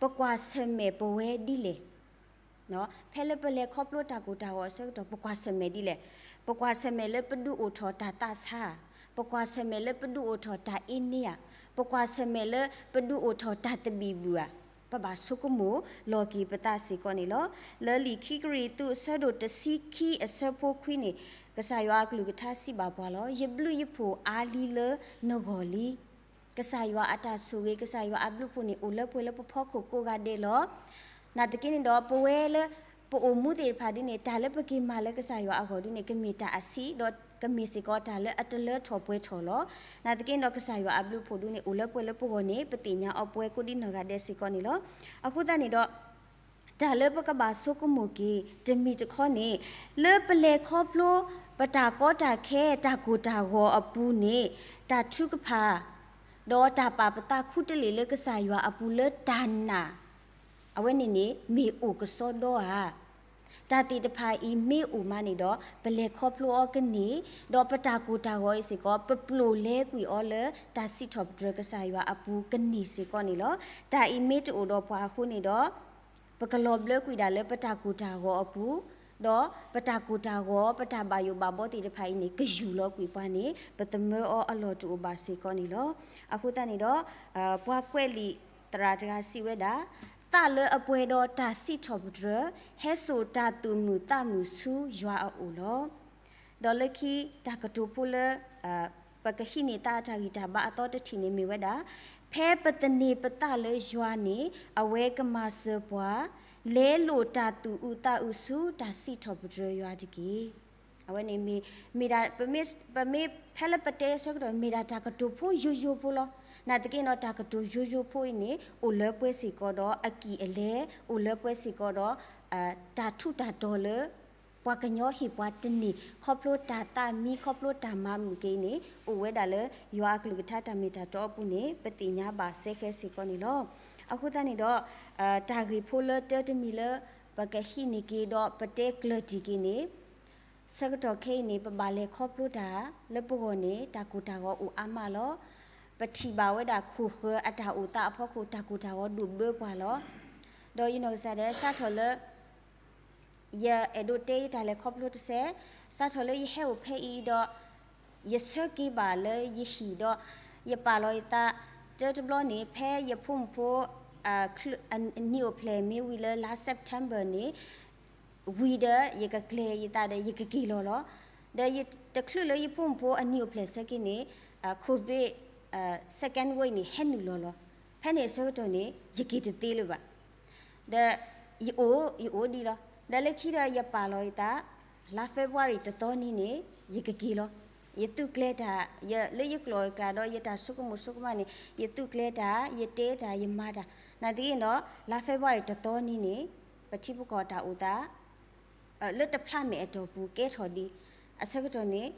ပကွၢ်ဆၢၣ်မဲာ်ပဝဲဒ်လဲၣ်. ဖဲလၢပလဲၤခီဖျိတၢ်ကိၢ်တၢ်ဂီၤအဆၢကတီၢ် ပကွၢ်ဆၢၣ်မဲာ်ဒ်လဲၣ်. ပကွၢ်ဆၢၣ်မဲာ်လၢပဒုးအိၣ်ထီၣ်တၢ်သးဆါဧါ, ပကွၢ်ဆၢၣ်မဲာ်လၢပဒုးအိၣ်ထီၣ်တၢ်အ့န့ဧါ, ပကွၢ်ဆၢၣ်မဲာ်လၢပဒုးအိၣ်ထီၣ်တၢ်သဘံၣ်ဘုၣ်ဧါ. ပဘၣ်ဆိကမိၣ်လီၤက့ၤပသးစ့ၢ်ကီးန့ၣ်လီၤ. လၢလံာ်ခံကရံၣ်သူးအဆၢဒိၣ်တဆံခံအဆၢဖိခွံန့ၣ် ကစၢ်ယွၤအကလုၢ်ကထါစံးဘၣ်ပှၤလီၤ. ယဘျုးယဖှိၣ်အါလံလၢနဂီၢ်လံ. ကစၢ်ယွၤအတၢ်ဆိၣ်ဂ့ၤ ကစၢ်ယွၤအဘျုးအဖှိၣ်န့ၣ် အိၣ်လၢပှဲၤလၢပဖီခိၣ်ကိးဂၤဒဲးလီၤ. နာ်သက့န့ၣ်ဒီး ပဝဲလၢပအိၣ်မူသ့ၣ်တဖၣ်ဒ်န့ၣ် တၢ်လၢပက့ၤမၤလၢကစၢ်ယွၤအဂီၢ်ဒ်န့ၣ် ကမ့ၢ်တၢ်အဆံး ဒီးကမ့ၢ်စ့ၢ်ကီးတၢ်လၢအတလၢထီၣ်ပှဲၤထီၣ်လီၤ. နာ်သက့န့ၣ်ဒီး ကစၢ်ယွၤအဘျုးအဖှိၣ်ဒ်န့ၣ် အိၣ်လၢပှဲၤလၢပဂီၢ်န့ၣ် ပသ့ၣ်ညါအီၤပှဲၤကိးဒ်နီၢ်ဂၤဒဲးစ့ၢ်ကီးန့ၣ်လီၤ. အဃိသတးန့ၣ်ဒီး တၢ်လၢပကဘၣ်ဆိကမိၣ်က့ၤ တမံၤတခီန့ၣ် လၢပလဲၤခီဖျိ ပတၢ်ကီတၢ်ခဲ တၢ်ကိၢ်တၢ်ဂီၤအပူၤန့ၣ် တၢ်ထုကဖၣ် ဒီးတၢ်ပာ်ပသးခူတလ့ၢ်လၢကစၢ်ယွၤအပူၤလၢတၢ်နာ် အဝဲန့ၣ်န့ၣ် မ့ၢ်အိၣ်ကစီဒီဧါ. တၢ်သ့ၣ်တဖၣ်အံၤမ့ၢ်အိၣ်မးန့ၣ်ဒီး ပလဲၤခီဖျိအီၤကန့ၢ်, ဒီးပတၢ်ကိၢ်တၢ်ဂီၤအံၤစ့ၢ်ကီး ပပျိာ်လဲကွံာ်အီၤလၢတၢ်စံးထီၣ်ပတြၢၤကစၢ်ယွၤအပူၤကန့ၢ်စ့ၢ်ကီးန့ၣ်လီၤ. တၢ်အံၤမ့ၢ်တအိၣ်ဒီးပှၤအဃိန့ၣ်ဒီး ပကလီၤဘျၢကွံာ်ဒၣ်လၢပတၢ်ကိၢ်တၢ်ဂီၤအပူၤ, ဒီးပတၢ်ကိၢ်တၢ်ဂီၤ ပတၢ်ဘၣ်ယိၣ်ဘၣ်ဘီသ့ၣ်တဖၣ်အံၤန့ၣ် ကယူၢ်လီၤကွံာ်ပှၤန့ၣ် ပသမၢအီၤအလီၢ်တအိၣ်ဘၣ်စ့ၢ်ကီးန့ၣ်လီၤ. အဃိသတးန့ၣ်ဒီး ပှၤကွဲးလံာ်သရၣ်တဂၤစံးဝဲဒၣ်, သးလၢအပှဲၤဒီးတၢ်စံးထီၣ်ပတြၢၤ ဟဲစိာ်တၢ်သုးမုၢ်သးမုၢ်ဆူယွၤအအိၣ်လီၤ. ဒီးလၢခံတၢ်ကတိၤဖိလၢ ပကဟံးန့ၢ်သးအတၢ်ဂံၢ်တၢ်ဘါအသီတထံၣ်န့ၣ်မ့ၢ်ဝဲဒၣ်, ဖဲပသန့ၤပသးလၢယွၤန့ၣ် အဝဲကမၤစၢၤပှၤ လဲလိာ်တၢ်သူၣ်အုးသးအုးဆူတၢ်စံးထီၣ်ပတြၢၤယွၤတက့ၢ်. အဝဲန့ၣ်မ့ၢ် မ့ၢ်ဒၣ် ပမ့ၢ် ပမ့ၢ်ဖဲလၢပတဲအဆၢကတီၢ် မ့ၢ်ဒၣ်တၢ်ကတိၤဖိယိယိဖိလီၤ. နာ်သက့ဒီး တၢ်ကတိၤယိယိဖိအံၤန့ၣ် အိၣ်လၢပှဲၤစ့ၢ်ကီးဒီးအကံၢ်အလဲ, အိၣ်လၢပှဲၤစ့ၢ်ကီးဒီး တၢ်ထူးတၢ်တီၤလၢ ပှၤကညီဟ့ၣ်ပှၤတန့ၢ် ခီဖျိတၢ်သးမံ ခီဖျိတၢ်မၤမုာ်က့ၤအံၤန့ၣ် အိၣ်ဝဲဒၣ်လၢယွၤအကလုၢ်ကထါတၢ်မ့ၢ်တၢ်တီအပူၤန့ၣ် ပသ့ၣ်ညါဘၣ်စဲဃဲစ့ၢ်ကီးန့ၣ်လီၤ. အဃိသတးန့ၣ်ဒီး တၢ်ဂ့ၢ်ဖိလၢတၢတမံၤလၢ ပကဟံးန့ၢ်က့ၤဒီးပတဲကျၢၤတံၢ်က့ၤန့ၣ် ဆၢကတီၢ်ခဲအံၤန့ၣ် ပဘၣ်လဲၤခီဖျိတၢ်လၢပဂီၢ်န့ၣ် တၢ်ကိၢ်တၢ်ဂီၤအိၣ်အါမးလီၤ. ပထံၣ်ဘၣ်ဝဲဒၣ်ခိၣ်ဃၢၤအတၢ်အိၣ်သးအဖီခိၣ် တၢ်ကိၢ်တၢ်ဂီၤဒိၣ်ဘၢပှၤလီၤ. ဒီးယနီၢ်ကစၢ်ဒၣ် စးထီၣ်လၢ ယအဲၣ်ဒိးတဲယတၢ်လဲၤခီဖျိတစဲး, စးထီၣ်လၢယဟဲအိၣ်ဖဲအံၤဒီး ယဆၢက့ၤဘၣ်လၢယဟံၣ်ဒီး ယပာ်လီၤယသး တၢတဘျီန့ၣ် ဖဲယဖိမုၣ်ဖိ အနံၣ်အိၣ်ဖျဲၣ်မ့ၢ်ဝံၤလၢလါ September န့ၣ် ဝံၤဒီး ယကကျဲၤယသးဒီး ယကက့ၤလီၤလီၤ. ဒီးယတချုးလၢယဖိမုၣ်ဖိအနံၣ်အိၣ်ဖျဲၣ်ဆၢက့ၤန့ၣ် COVID second wave န့ၣ် ဟဲနုာ်လီၤလီၤ. ဖဲန့ၣ်အဆၢကတီၢ်န့ၣ် ယက့ၤတသ့လၢၤဘၣ်. ဒီး ယအိၣ် ယအိၣ်ဒံးလီၤ. ဒီးလၢခံဒီးယပာ်လီၤယသး လါ February တသီနံၤန့ၣ် ယကက့ၤလီၤ. ယသုးကျဲၤတၢ် ယ လၢယကျိာ်ယကျဲဒီးယတၢ်ဆိကမိၣ်ဆိကမးန့ၣ် ယသုးကျဲၤတၢ် ယတဲတၢ် ယမၤတၢ် နာ်သက့ဒီး လါ February တသီနံၤန့ၣ် ပထံပကီၢ်တၢ်အိၣ်သး လၢတဖျးမဲာ်အတီၢ်ပူၤကဲထီၣ်ဒံး အဆၢကတီၢ်န့ၣ်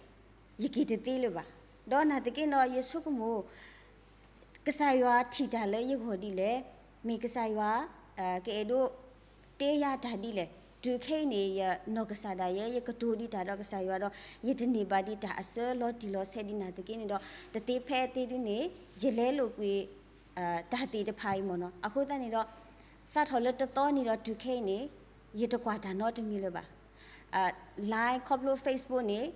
ယက့ၤတသ့လၢၤဘၣ်. ဒီးနာ်သက့ဒီး ယဆိကမိၣ် ကစၢ်ယွၤထံၣ်တၢ်လၢယဂီၢ်ဒ်လဲၣ်, မ့ၢ်ကစၢ်ယွၤ ကအဲၣ်ဒိးတဲယၤတၢ်ဒ်လဲၣ်. တုၤခဲအံၤန့ၣ် ယနီၢ်ကစၢ်ဒၣ်ယဲ ယကတိၤဒံးတၢ်ဒီးကစၢ်ယွၤဒီး ယတန့ၢ်ဘၣ်ဒံးတၢ်အစၢလီၤတံၢ်လီၤဆဲးဒ်နာ်သက့န့ၣ်ဒီး တသ့ဖဲအသ့ဒ်န့ၣ် ယလဲလိာ်ကွံာ် တၢ်သ့ၣ်တဖၣ်အံၤမ့ၢ်နီၤ. အဃိသတးန့ၣ်ဒီး စးထီၣ်လၢတသီနံၤဒီးတုၤခဲအံၤန့ၣ် ယတကွၢ်တၢ်နီတမံၤလၢၤဘၣ်. Line ခီဖျိ Facebook န့ၣ်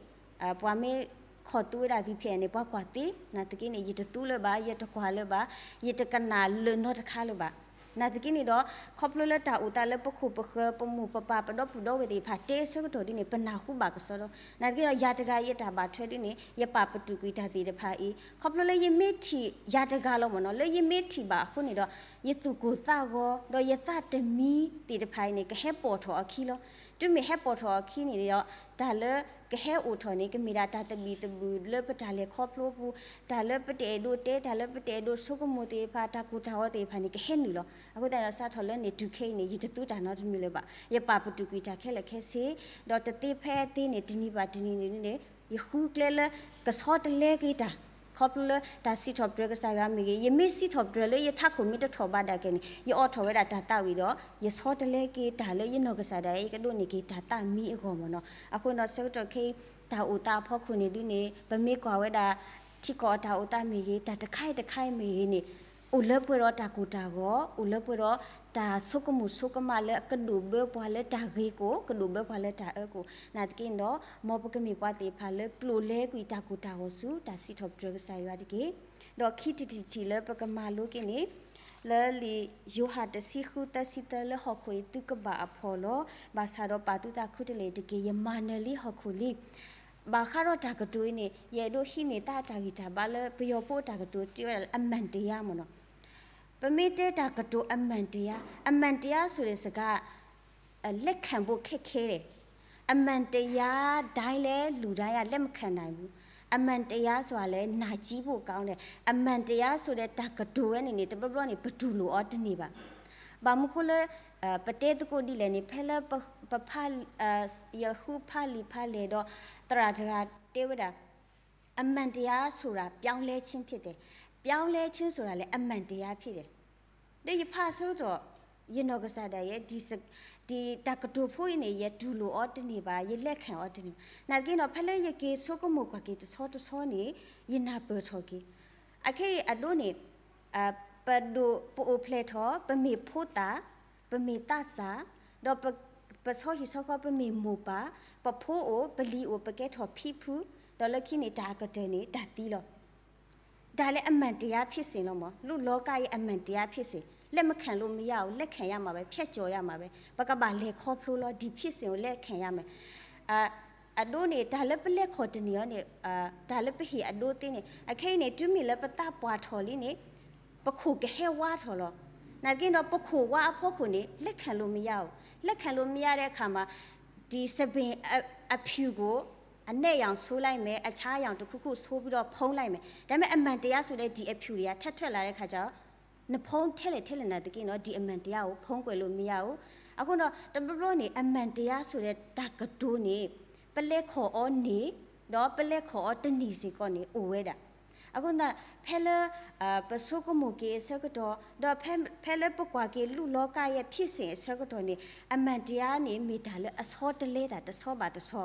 ပှၤမ့ၢ်ခိးသူဝဲဒၣ်သ့ၣ်ဖဲန့ၣ် ပှၤကွၢ်သ့, နာ်သက့န့ၣ် ယတသူလၢၤဘၣ်, ယတကွၢ်လၢၤဘၣ်, ယတကနၣ်လၢၤနီတခါလၢၤဘၣ်. နာ်သက့န့ၣ်ဒီး ခီဖျိလၢတၢ်အိၣ်သးလၢပခိၣ်ပဃၢၤ ပမိၢ်ပပၢ်ပဒီပုၢ်ဒီဝဲၢ်သ့ၣ်တဖၣ်တဲဆၢကတီၢ်ဒ်န့ၣ် ပနၢ်ဟူဘၣ်ကစီဒီ, နာ်သက့ဒီး ယၤတဂၤယတၢ်ဘၣ်ထွဲဒ်န့ၣ် ယပာ်ပတုာ်ကွံာ်တၢ်သ့ၣ်တဖၣ်အံၤ ခီဖျိလၢယမ့ၢ်ထံၣ်ယၤတဂၤလီၤမ့ၢ်နီၤ, လၢယမ့ၢ်ထံၣ်ဘၣ်အဃိန့ၣ်ဒီး ယသူၣ်ကိၢ်သးဂီၤ ဒီးယသးတမံသ့ၣ်တဖၣ်အံၤန့ၣ် ကဟဲပိာ်ထီၣ်အခံလီၤ. တုၤမ့ၢ်ဟဲပိာ်ထီၣ်အခံန့ၣ်ဒီး တၢ်လၢကဟဲအိၣ်ထီၣ်န့ၣ် ကမ့ၢ်ဒၣ်တၢ်သဘံၣ်သဘုၣ်လၢပတၢ်လဲၤခီဖျိပူၤ, တၢ်လၢပတအဲၣ်ဒိးတဲ, တၢ်လၢပတအဲၣ်ဒိးဆိကမိၣ်သ့ၣ်တဖၣ်, တၢ်ကူၣ်တၢ်ဂီၤသ့ၣ်တဖၣ်န့ၣ် ကဟဲနုာ်လီၤ. အဃိသတးဒီး စးထီၣ်လၢန့ၣ်တုၤခဲအံၤန့ၣ် ယတသူတၢ်နီတမံၤလၢၤဘၣ်. ယပာ်ပတုာ်ကွံာ်တၢ်ခဲလၢာ်ခဲဆ့, ဒီးတသ့ဖဲသ့န့ၣ် တနံၤဘၣ်တနံၤန့ၣ် ယဃုကျဲလၢကဆီတလဲက့ၤတၢ်, ခီဖျိလၢတၢ်စံးထီၣ်ပတြၢၤကစၢ်ယွၤမ့ၢ်ဂ့ၤ, ယမ့ၢ်စံးထီၣ်ပတြၢၤလၢယထးခိၣ်မ့ၢ်တထီၣ်ဘၣ်ဒၣ်ကဲန့ၣ် ယအိးထီၣ်ဝဲဒၣ်တၢ်သးဝံၣ်ဒီး ယဆီတလဲက့ၤတၢ်လၢယနီၢ်ကစၢ်ဒၣ် ယကဒိးန့ၢ်က့ၤတၢ်သးမံအဂီၢ်မ့ၢ်နီၤ. အဃိဒီးဆၢကတီၢ်ခဲအံၤ တၢ်အိၣ်သးအဖီခိၣ်န့ၣ်ဒုန့ၣ် ပမ့ၢ်ကွၢ်ဝဲဒၣ် ထံကီၢ်အတၢ်အိၣ်သးမ့ၢ်ဂ့ၤ, တၢ်တခါအံၤတခါအံၤမ့ၢ်ဂ့ၤန့ၣ် အိၣ်လၢပှဲၤဒီးတၢ်ကူၣ်တၢ်ဂီၤ, အိၣ်လၢပှဲၤဒီးတၢ်ဆိကမိၣ်ဆိကမးလၢအကဒိၣ်ဘၢပှၤလၢတၢ်ဂ့ၤကိၣ်, ကဒိၣ်ဘၢပှၤလၢတၢ်အၢကိၣ်. နာ်သက့ဒီး မ်ပကမ့ၢ်ပှၤသ့ၣ်တဖၣ်လၢကျိၣ်လဲကွံာ်တၢ်ကူၣ်တၢ်ဂီၤဆူတၢ်စံးထီၣ်ပတြၢၤကစၢ်ယွၤတက့ၢ်. ဒီးခံထံၣ်တထံၣ်လၢပကမၤလိက့ၤန့ၣ် လၢလံာ်ယိၤဟၣ်တဆံဃုသၢဆံသၢ လၢဟီၣ်ခိၣ်အံၤသုကဘၣ်အဖှီၣ်လီၤ. ဘၣ်ဆၣ်ဒီးပာ်သုသးခူတလ့ၢ်တက့ၢ်, ယမၤနၢၤလံဟီၣ်ခိၣ်လံ. ဘၣ်ဃးဒီးတၢ်ကတိၤအံၤန့ၣ် ယအဲၣ်ဒိးဟံးန့ၢ်သးအတၢ်ဂံၢ်တၢ်ဘါလၢပယီၤဖိအတၢ်ကတိၤတ့ဝဲဒၣ်လၢ အမှန်တရား မ့ၢ်နီၤ. ပမ့ၢ်တဲတၢ်ကတိၤ အမှန်တရား, အမှန်တရားဆိုတဲ့စကား လက်ခံဖို့ခက်ခဲတယ်. အမှန်တရားတိုင်းလည်း လူတိုင်းက လက်မခံနိုင်ဘူး. အမှန်တရားဆိုတာလည်း နာကျည်းဖို့ကောင်းတယ်. အမှန်တရားဆိုတဲ့တၢ်ကတိၤဝဲန့ၣ်န့ၣ် တဘျီဘျီန့ၣ် ပတူၢ်လိာ်အီၤတန့ၢ်ဘၣ်. ဘၣ်မနုၤဃိလၢ ပတဲသကိးဒ်လဲၣ်န့ၣ် ဖဲလၢပ ပဖး ယဃုဖးလံာ်ဖးလဲၢ်ဒီး သရၣ်တဂၤတဲဝဲဒၣ် အမှန်တရားဆိုတာ ပြောင်းလဲခြင်းဖြစ်တယ်. ပြောင်းလဲခြင်းဆိုတာလည်း အမှန်တရားဖြစ်တယ်. ဒီးယဖးဆၢကတီၢ် ယနီၢ်ကစၢ်ဒၣ်ယဲ ဒ်တၢ်ကတိၤဖိအံၤန့ၣ် ယတူၢ်လိာ်အီၤတန့ၢ်ဘၣ်, ယလက်ခံအီၤတန့ၢ်ဘၣ်. နာ်သက့ဒီး ဖဲလၢယက့ၤဆိကမိၣ်ကွၢ်က့ၤတဆီတဆီန့ၣ် ယနၢ်ပၢၢ်ထီၣ်က့ၤ အခဲအံၤအဒိန့ၣ် ပဒိၣ်ပအိၣ်ဖျဲၣ်ထီၣ်, ပမ့ၢ်ဖိသၣ်, ပမ့ၢ်သးစၢ်, ဒီးပ ပဆီဟံၣ်ဆီဃီ ပမ့ၢ်မိၢ်ပၢ်, ပဖိအိၣ်, ပလံၤအိၣ်, ပကဲထီၣ်ဖံဖု, ဒီးလၢခံန့ၣ် တၢ်အကတၢၢ်န့ၣ် တၢ်သံလီၤ. ဒါလည်း အမှန်တရားဖြစ်စဉ်လီၤမး, လူၢ်လီၤကါအံၤ အမှန်တရားဖြစ်စဉ်, လက်မခံလို့မရဘူး, လက်ခံရမှာပဲ, ဖြတ်ကျော်ရမှာပဲ, ပကဘၣ်လဲၤခီဖျိလီၤ, ဒီဖြစ်စဉ်ကို လက်ခံရမယ်. အဒိန့ၣ် တၢ်လၢပလဲၤခီၣ်တန့ၢ်အီၤန့ၣ် တၢ်လၢပဟ့ၣ်အဒိသ့န့ၣ် အခဲအံၤန့ၣ် တုၤမ့ၢ်လၢပသးပှၢ်ထီၣ်လံန့ၣ် ပခိၣ်ကဟဲဝါထီၣ်လီၤ. နာ်သက့ဒီး ပခိၣ်ဝါအဖီခိၣ်န့ၣ် လက်ခံလို့မရဘူး, လက်ခံလို့မရတဲ့အခါမှာ ဒီစပင်အဖြူကို အနက်ရောင်ဆိုးလိုက်မယ်, အခြားရောင်တစ်ခုခုဆိုးပြီးတော့ဖုံးလိုက်မယ်, ဒါပေမဲ့ အမှန်တရားဆိုတဲ့ ဒီအဖြူတွေက ထပ်ထွက်လာတဲ့အခါကျတော့ နဖုံးထဲလဲၣ်ထဲလဲၣ်နာ်သက့ဒီး ဒီအမှန်တရားကို ဖုံးကွယ်လို့မရဘူး. အဃိဒီး တဘျီဘျီန့ၣ် အမှန်တရားဆိုတဲ့တၢ်ကတိၤန့ၣ် ပလဲၤခီၣ်အီၤန့ၣ် ဒီးပလဲၤခီၣ်အီၤတန့ၢ်စ့ၢ်ကီးန့ၣ် အိၣ်ဝဲဒၣ်. အဃိသတး ဖဲလၢ ပဆိကမိၣ်က့ၤအဆၢကတီၢ် ဒီးဖဲလၢပကွၢ်က့ၤလူၢ်လီၤကါယဲၢ် ဖြစ်စဉ် အဆၢကတီၢ်န့ၣ် အမှန်တရားန့ၣ် မ့ၢ်တၢ်လၢအဆီတလဲတၢ်တဆီဘၣ်တဆီ,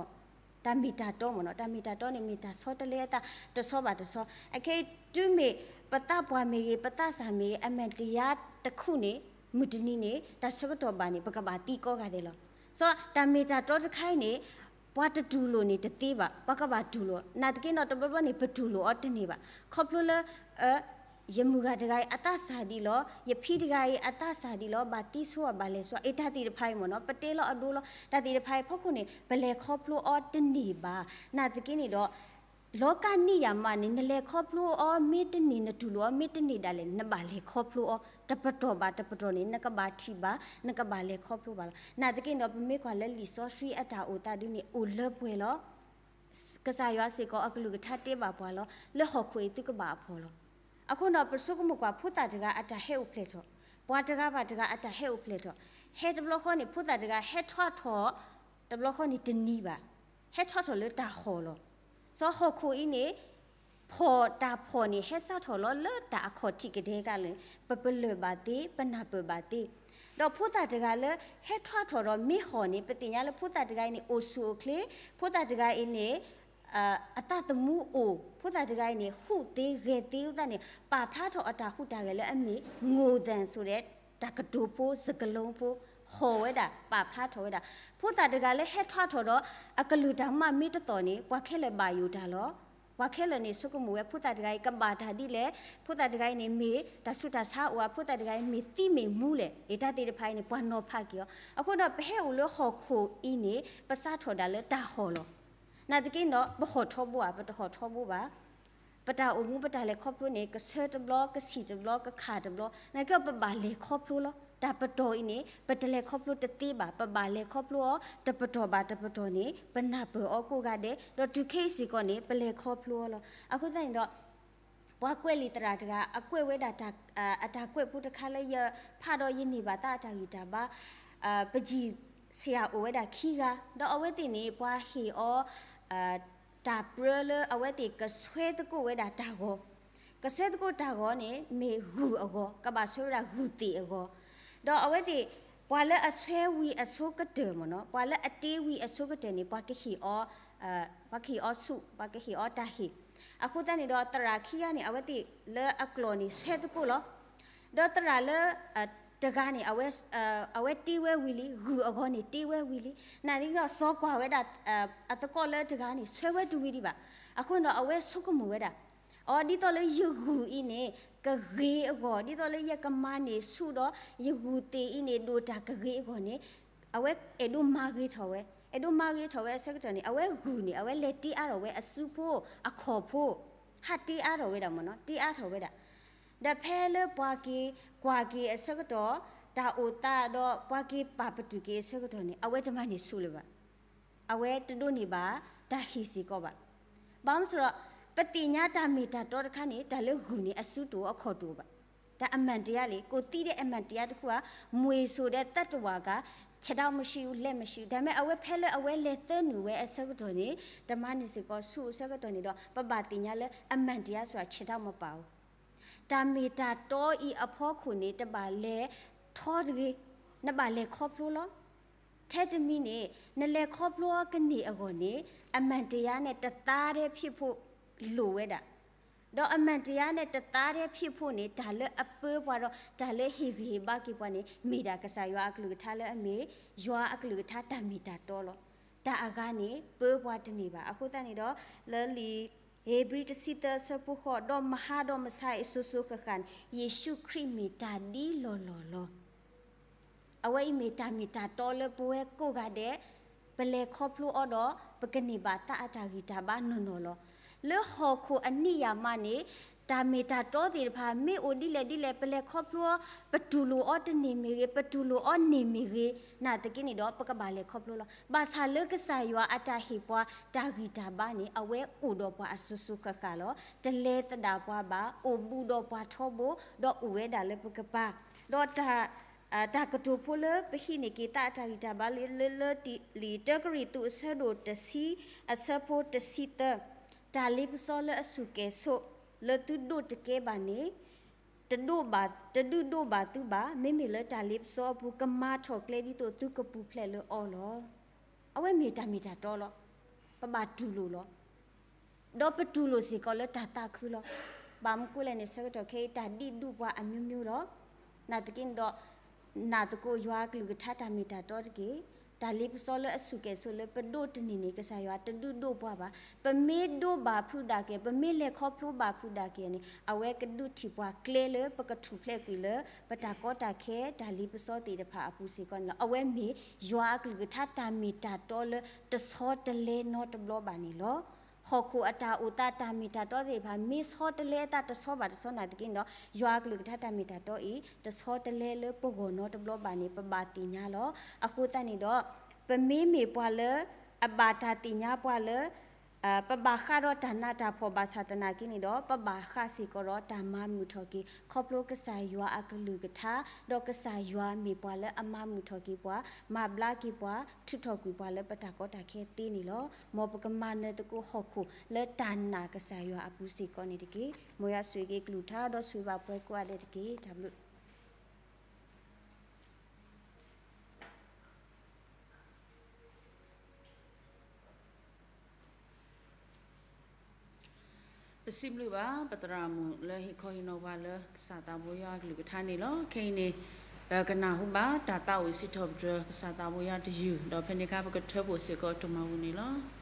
တၢ်မ့ၢ်တၢ်တီမ့ၢ်နီၤ, တၢ်မ့ၢ်တၢ်တီန့ၣ် မ့ၢ်တၢ်ဆီတလဲအသးတဆီဘၣ်တဆီ. အခဲအံၤ တုၤမ့ၢ်ပသးပှၢ်မ့ၢ်ဂ့ၤ, ပသးစၢ်မ့ၢ်ဂ့ၤ, အမှန်တရားတစ်ခုန့ၣ် မုၢ်တနံၤန့ၣ် တၢ်ဆၢကတီၢ်ဘၣ်န့ၣ် ပကဘၣ်သံကိးဂၤဒဲးလီၤ. စီၤ တၢ်မ့ၢ်တၢ်တီတခါအံၤန့ၣ် ပှၤတတူၢ်လိာ်န့ၣ်တသ့ဘၣ်, ပှၤကဘၣ်တူၢ်လိာ်. နာ်သက့ဒီး တဘျီဘျီန့ၣ် ပတူၢ်လိာ်အီၤတန့ၢ်ဘၣ်. ခီဖျိလၢ ယမုၢ်ဂၤတဂၤအံၤအသးစၢ်ဒံးလီၤ, ယဖံတဂၤအံၤအသးစၢ်ဒံးလီၤ, ဘၣ်သံဆိဘၣ်လဲၤဆိ အ့ တၢ်သ့ၣ်တဖၣ်အံၤမ့ၢ်နီၤ, ပတဲလီၤအဒိလီၤ, တၢ်သ့ၣ်တဖၣ်အံၤအဖီခိၣ်န့ၣ် ပလဲၤခီဖျိအီၤတန့ၢ်ဘၣ်. နာ်သက့န့ၣ်ဒီး လောကနိယာမန့ၣ် နလဲၤခီဖျိအီၤမ့ၢ်တန့ၢ်, နတူၢ်လိာ်အီၤမ့ၢ်တန့ၢ်ဒၣ်လဲာ် နဘၣ်လဲၤခီဖျိအီၤ တပတီၢ်ဘၣ်တပတီၢ်န့ၣ် နကဘၣ်ထံၣ်ဘၣ်, နကဘၣ်လဲၤခီဖျိဘၣ်လီၤ. နာ်သက့ဒီး ပမ့ၢ်ကွၢ်လၢလံာ်စီဆှံအတၢ်အိၣ်သးဒုန့ၣ် အိၣ်လၢပှဲၤလီၤ. ကစၢ်ယွၤစ့ၢ်ကီးအကလုၢ်ကထါတဲဘၣ်ပှၤလီၤ, လၢဟီၣ်ခိၣ်အံၤသုကဘၣ်အဖှီၣ်လီၤ. အဃိဒီး ပဆိကမိၣ်ကွၢ် ဖိသၣ်တဂၤအတၢ်ဟဲအိၣ်ဖျဲၣ်ထီၣ်, ပှၤတဂၤဘၣ်တဂၤအတၢ်ဟဲအိၣ်ဖျဲၣ်ထီၣ်, ဟဲတဘျီဃီန့ၣ် ဖိသၣ်တဂၤဟဲထွါထီၣ်, တဘျီဃီန့ၣ်တနံၤဘၣ်, ဟဲထွါထီၣ်လၢတၢ်ဟီၣ်လီၤ. စီၤ ဟီၣ်ခိၣ်အံၤန့ၣ် ဖှီၣ်တၢ်ဖှီၣ်န့ၣ် ဟဲစးထီၣ်လီၤလၢတၢ်အခီၣ်ထံးကဒဲကလၢာ်, ပပလၢၢ်ဘၣ်သ့, ပနၢ်ပၢၢ်ဘၣ်သ့. ဒီးဖိသၣ်တဂၤလၢဟဲထွါထီၣ်ဒီးမ့ၢ်ဟီၣ်န့ၣ် ပသ့ၣ်ညါလၢဖိသၣ်တဂၤအံၤန့ၣ် အိၣ်ဆူၣ်အိၣ်ချ့, ဖိသၣ်တဂၤအံၤန့ၣ် အသးသမူအိၣ်, ဖိသၣ်တဂၤအံၤန့ၣ် ဟူးသ့ဂဲၤသ့အသးန့ၣ် ပာ်ဖျါထီၣ်အတၢ်ဟူးတၢ်ဂဲၤလၢအမ့ၢ် ငိၢ်သၣ် ဆိုတဲ့ တၢ်ကတိၤဖိ စကားလုံးဖိ ဟီၣ်ဝဲဒၣ် ပာ်ဖျါထီၣ်ဝဲဒၣ်. ဖိသၣ်တဂၤလၢဟဲထွါထီၣ်ဒီး အကလုၢ်တၢ်မၤမ့ၢ်တသီၣ်န့ၣ် ပှၤခဲလၢာ်ဘၣ်ယိၣ်တၢ်လီၤ. ပှၤခဲလၢာ်န့ၣ် ဆိကမိၣ်ဝဲ ဖိသၣ်တဂၤအံၤ ကဘၣ်တၢ်ဒ်လဲၣ်, ဖိသၣ်တဂၤအံၤန့ၣ် မ့ၢ်တၢ်ဆူးတၢ်ဆါအိၣ်ဧါ, ဖိသၣ်တဂၤအံၤ မ့ၢ်သံမ့ၢ်မူလဲၣ်, အ့ တၢ်သ့ၣ်တဖၣ်အံၤန့ၣ် ပှၤနီၤဖးက့ၤအီၤ. အဃိဒီး ပဟဲအိၣ်လၢဟီၣ်ခိၣ်အံၤန့ၣ် ပစးထီၣ်ဒၣ်လၢတၢ်ဟီၣ်လီၤ. နာ်သက့ဒီး ပဟီၣ်ထီဘိဧါ, ပတဟီၣ်ထီဘိဘၣ်. ပတၢ်အိၣ်မူပတၢ်လဲၤခီဖျိန့ၣ် ကဆၢတဘျီ ကဆံၣ်တဘျီ ကခးတဘျီ နာ်က့ပဘၣ်လဲၤခီဖျိလီၤ. တၢ်ပတီၢ်အံၤန့ၣ် ပတလဲၤခီဖျိတသ့ဘၣ်. ပဘၣ်လဲၤခီဖျိအီၤ တပတီၢ်ဘၣ်တပတီၢ်န့ၣ် ပနၢ်ပၢၢ်အီၤကိးဂၤဒဲး ဒီးတုၤခဲအံၤစ့ၢ်ကီးန့ၣ် ပလဲၤခီဖျိအီၤလီၤ. အဃိသတးန့ၣ်ဒီး ပှၤကွဲးလံာ်သရၣ်တဂၤ အကွဲးဝဲဒၣ်တၢ် အတၢ်ကွဲးဖိတခါလၢ ယဖးဒီးယန့ၢ်ဘၣ်သးအတၢ်ဂံၢ်တၢ်ဘါ ပကံၢ်ဆရာအိၣ်ဝဲဒၣ်ခံဂၤ ဒီးအဝဲသ့ၣ်န့ၣ် ပှၤဟ့ၣ်အီၤ တၢ်ပြၢလၢအဝဲသ့ၣ်ကဆှဲသကိးဝဲဒၣ်တၢ်ဂီၤ, ကဆှဲသကိးတၢ်ဂီၤန့ၣ် မ့ၢ်ဂုၢ်အဂီၤ, ကဘၣ်ဆှၢဝဲဒၣ်ဂုၢ်သ့ၣ်အဂီၤ, ဒီးအဝဲသ့ၣ် ပှၤလၢအဆှဲဝံၤအဆိကတၢၢ်မ့ၢ်နီၤ, ပှၤလၢအတ့ဝံၤအဆိကတၢၢ်န့ၣ် ပှၤကဟ့ၣ်အီၤ ပှၤကဟ့ၣ်အီၤဆူၣ်, ပှၤကဟ့ၣ်အီၤတၢ်ဟ့ၣ်, အဃိသတးန့ၣ်ဒီး သရၣ်ခံဂၤန့ၣ် အဝဲသ့ၣ်လၢအကျိာ်န့ၣ် ဆှဲသကိးလီၤ. ဒီးသရၣ်လၢ တဂၤန့ၣ် အဝဲတ့ဝဲဝံၤလံ, ဂုၢ်အဂီၤန့ၣ်တ့ဝဲဝံၤလံ, နာ်သက့ဒီး စီၤကွၢ်ဝဲဒၣ် အသကိးလၢတဂၤန့ၣ် ဆှဲဝဲတဝံၤဒံးဘၣ်. အဃိန့ၣ်ဒီး အဝဲဆိကမိၣ်ဝဲဒၣ် အိ ဒ်သိးလၢယဂုၢ်အံၤန့ၣ် ကဂ့ၤအဂီၢ်, ဒ်သိးလၢယကမၤန့ၢ်ဆူၣ်ဒီး ယဂုၢ်သ့ၣ်အံၤန့ၣ် ဒိၣ်တၢ်ကဂ့ၤအဂီၢ်န့ၣ် အဝဲအဲၣ်ဒိးမၤဂ့ၤထီၣ်ဝဲ, အဲၣ်ဒိးမၤဂ့ၤထီၣ်ဝဲအဆၢကတီၢ်န့ၣ် အဝဲဂုၢ်န့ၣ် အဝဲလဲၤတ့အါထီၣ်ဝဲအစုဖိ အခီၣ်ဖိ, ဟးတ့အါထီၣ်ဝဲဒၣ်မ့ၢ်နီၤ, တ့အါထီၣ်ဝဲဒၣ်. ဒီးဖဲလၢပှၤက့ၤ ကွၢ်က့ၤအဆၢကတီၢ် တၢ်အိၣ်သးဒီးပှၤက့ၤပာ်ပတုာ်က့ၤအဆၢကတီၢ်န့ၣ် အဝဲတမၤန့ၢ်ဆူၣ်လၢၤဘၣ်. အဝဲတဒိးန့ၢ်ဘၣ်တၢ်ဟ့ၣ်စ့ၢ်ကီးဘၣ်. ဘၣ်မနုၤအဃိဒီး ပသ့ၣ်ညါတၢ်မ့ၢ်တၢ်တီတခါန့ၣ် တၢ်လၢဂုၢ်န့ၣ် အစုတအိၣ်အခီၣ်တအိၣ်ဘၣ်. တၢ်အမှန်တရားလံ, ကိုယ်သိတဲ့အမှန်တရားတစ်ခုဟာ မြွေဆိုတဲ့သတ္တဝါက ခြေထောက်မရှိဘူး, လက်မရှိဘူး, ဒါပေမဲ့ အဝဲဖဲလၢအဝဲလဲၤသၢနုာ်ဝဲအဆၢကတီၢ်န့ၣ် တမၤန့ၢ်စ့ၢ်ကီးဆူၣ်အဆၢကတီၢ်န့ၣ်ဒီး ပဘၣ်သ့ၣ်ညါလၢ အမှန်တရားဆိုတာ ခြေထောက်မပါဘူး. တၢ်မ့ၢ်တၢ်တီအံၤအဖီခိၣ်န့ၣ် တဘၣ်လဲၤထီတဂ့ၤ, နဘၣ်လဲၤခီဖျိလီၤ. ထဲတမံၤန့ၣ် နလဲၤခီဖျိအီၤကန့ၢ်အဂီၢ်န့ၣ် အမှန်တရားနဲ့ တသားတည်းဖြစ်ဖို့ လိုဝဲဒၣ်. ဒီးအမှန်တရားနဲ့ တသားတည်းဖြစ်ဖို့န့ၣ် တၢ်လၢအပၢပှၤဒီး တၢ်လၢဟ့ၣ်ဂံၢ်ဟ့ၣ်ဘါက့ၤပှၤန့ၣ် မ့ၢ်ဒၣ်ကစၢ်ယွၤအကလုၢ်ကထါလၢအမ့ၢ် ယွၤအကလုၢ်ကထါတၢ်မ့ၢ်တၢ်တီလီၤ. တၢ်အဂၤန့ၣ် ပၢပှၤတန့ၢ်ဘၣ်. အဃိသတးန့ၣ်ဒီး လၢလံာ်ဧ့ၤဘြံၤတဆံသၢအဆၢဖိဃိး, ဒီးမဟါဒီးမဆါအံၤ စိၤစိၤဃၣ်ဃၣ်န့ၣ် ယ့ၣ်ၡူးခရံာ်မ့ၢ်တၢ်ဒ်လီၢ်လီၢ်လီၤ. အဝဲအံၤမ့ၢ်တၢ်မ့ၢ်တၢ်တီလၢပဝဲကိးဂၤဒဲး ပလဲၤခီဖျိအီၤဒီး ပကန့ၢ်ဘၣ်သးအတၢ်ဂံၢ်တၢ်ဘါနီၢ်နီၢ်လီၤ. လၢဟီၣ်ခိၣ်အနံၣ်ယၤမးန့ၣ် တၢ်မ့ၢ်တၢ်တီသ့ၣ်တဖၣ် မ့ၢ်အိၣ်ဒ်လဲၣ်ဒ်လဲၣ် ပလဲၤခီဖျိအီၤ ပတူၢ်လိာ်အီၤတန့ၢ်မ့ၢ်ဂ့ၤ, ပတူၢ်လိာ်အီၤန့ၢ်မ့ၢ်ဂ့ၤ နာ်သက့န့ၣ်ဒီး ပကဘၣ်လဲၤခီဖျိလီၤ. ဘၣ်ဆၣ်လၢကစၢ်ယွၤအတၢ်ဟ့ၣ်ပှၤတၢ်ဂံၢ်တၢ်ဘါန့ၣ် အဝဲအိၣ်ဒီးပှၤအစိၤစိၤဃၣ်ဃၣ်လီၤ. တလဲၤသဒၣ်ပှၤဘၣ်, အိၣ်ဘူးဒီးပှၤထီဘိ, ဒီးအိၣ်ဝဲဒၣ်လၢပကပၤ, ဒီးတၢ် တၢ်ကတိၤဖိလၢပဟံးန့ၢ်က့ၤသးအတၢ်ဂံၢ်တၢ်ဘါလၢ လၢ လၢ လံာ်တၢကရံၣ်သူးအဆၢဒိၣ်တဆံ အဆၢဖိတဆံသၢ, တၢ်လ့ပစီလၢအဆူၣ်ကဲၤဆိး လၢသုဒိးတကဲဘၣ်န့ၣ် တဒိးဘၣ်, တဒုးဒိးဘၣ်သုဘၣ်, မ့မ့ၢ်လၢတၢ်လ့ပစီအပူၤ ကမၤထီၣ်ကျဲဒ်သိးသုကပူၤဖျဲးလၢအီၤလီၤ. အဝဲမ့ၢ်တၢ်မ့ၢ်တၢ်တီလီၤ. ပဘၣ်တူၢ်လိာ်လီၤ. ဒီးပတူၢ်လိာ်စ့ၢ်ကီးလၢတၢ်သးခုလီၤ. ဘၣ်မနုၤဃိလဲၣ်န့ၣ် ဆၢကတီၢ်ခဲအံၤ တၢ်ဒ်ဒူၣ်ပှၤအမျိုးမျိုးလီၤ. နာ်သက့န့ၣ်ဒီး နာ်သကိးယွၤအကလုၢ်ကထါတၢ်မ့ၢ်တၢ်တီတက့ၢ်. တၢ်လ့ပစီလၢအဆူၣ်ကဲၤဆိးလၢပဒိးတန့ၢ်န့ၣ် ကစၢ်ယွၤတဒုးဒိးပှၤဘၣ်. ပမ့ၢ်ဒိးဘၣ်ဖုးဒၣ်က့ၤ, ပမ့ၢ်လဲၤခီဖျိဘၣ်ဖုးဒၣ်က့ၤန့ၣ် အဝဲကဒုးထံၣ်ပှၤကျဲလၢပကထူၣ်ဖျဲးကွံာ်လၢ ပတၢ်ကီတၢ်ခဲ တၢ်လ့ပစီသ့ၣ်တဖၣ်အပူၤစ့ၢ်ကီးန့ၣ်လီၤ. အဝဲမ့ၢ်ယွၤအကလုၢ်ကထါတၢ်မ့ၢ်တၢ်တီလၢတဆီတလဲနီတဘျီဘၣ်န့ၣ်လီၤ. ဟီၣ်ခိၣ်အတၢ်အိၣ်သးတၢ်မ့ၢ်တၢ်တီသ့ၣ်တဖၣ် မ့ၢ်ဆီတလဲအသးတဆီဘၣ်တဆီနာ်သက့န့ၣ်ဒီး ယွၤအကလုၢ်ကထါတၢ်မ့ၢ်တၢ်တီအံၤ တဆီတလဲလၢပဂီၢ်နီတဘျီဘၣ်န့ၣ် ပဘၣ်သ့ၣ်ညါလီၤ. အဃိသတးန့ၣ်ဒီး ပမ့မ့ၢ်ပှၤလၢ အဘၣ်တၢ်သ့ၣ်ညါပှၤလၢ ပဘၣ်ဃးဒီးတၢ်နးတၢ်ဖှီၣ်ဘၣ်ဆၣ်သနာ်က့န့ၣ်ဒီး ပဘၣ်ဃးစ့ၢ်ကီးဒီးတၢ်မၤမုာ်ထီၣ်က့ၤ ခီဖျိကစၢ်ယွၤအကလုၢ်ကထါ, ဒီးကစၢ်ယွၤမ့ၢ်ပှၤလၢအမၤမုာ်ထီၣ်က့ၤပှၤ, မၤဘျါက့ၤပှၤ, ထုးထီၣ်ကွံာ်ပှၤလၢပတၢ်ကီတၢ်ခဲသ့န့ၣ်လီၤ. မ်ပကမၤနၢၤသကိးဟီၣ်ခိၣ်လၢတၢ်နာ်ကစၢ်ယွၤအပူၤစ့ၢ်ကီးန့ၣ်တက့ၢ်. မ်ယွၤဆိၣ်ဂ့ၤက့ၤကလုၢ်ကထါ ဒီးဆိၣ်ဂ့ၤဘၣ်ပှၤကိးဂၤဒဲးတက့ၢ်. တၢ်ဘျုး ပစံးဘျုးဘၣ် ပသရၣ်မုၣ်လၢဟ့ၣ်ခီဟ့ၣ်နီၤပှၤလၢကစၢ်သးဘိယွၤအကလုၢ်ကထါန့ၣ်လီၤ. ခဲအံၤန့ၣ် ပကနၢ်ဟူဘၣ်တၢ်သးဝံၣ်စံးထီၣ်ပတြၢၤကစၢ်သးဘိယွၤတယုၢ်, ဒီးဖဲန့ၣ်အခါ ပကထၢဖှိၣ်စ့ၢ်ကီးတမၤဝူၤန့ၣ်လီၤ.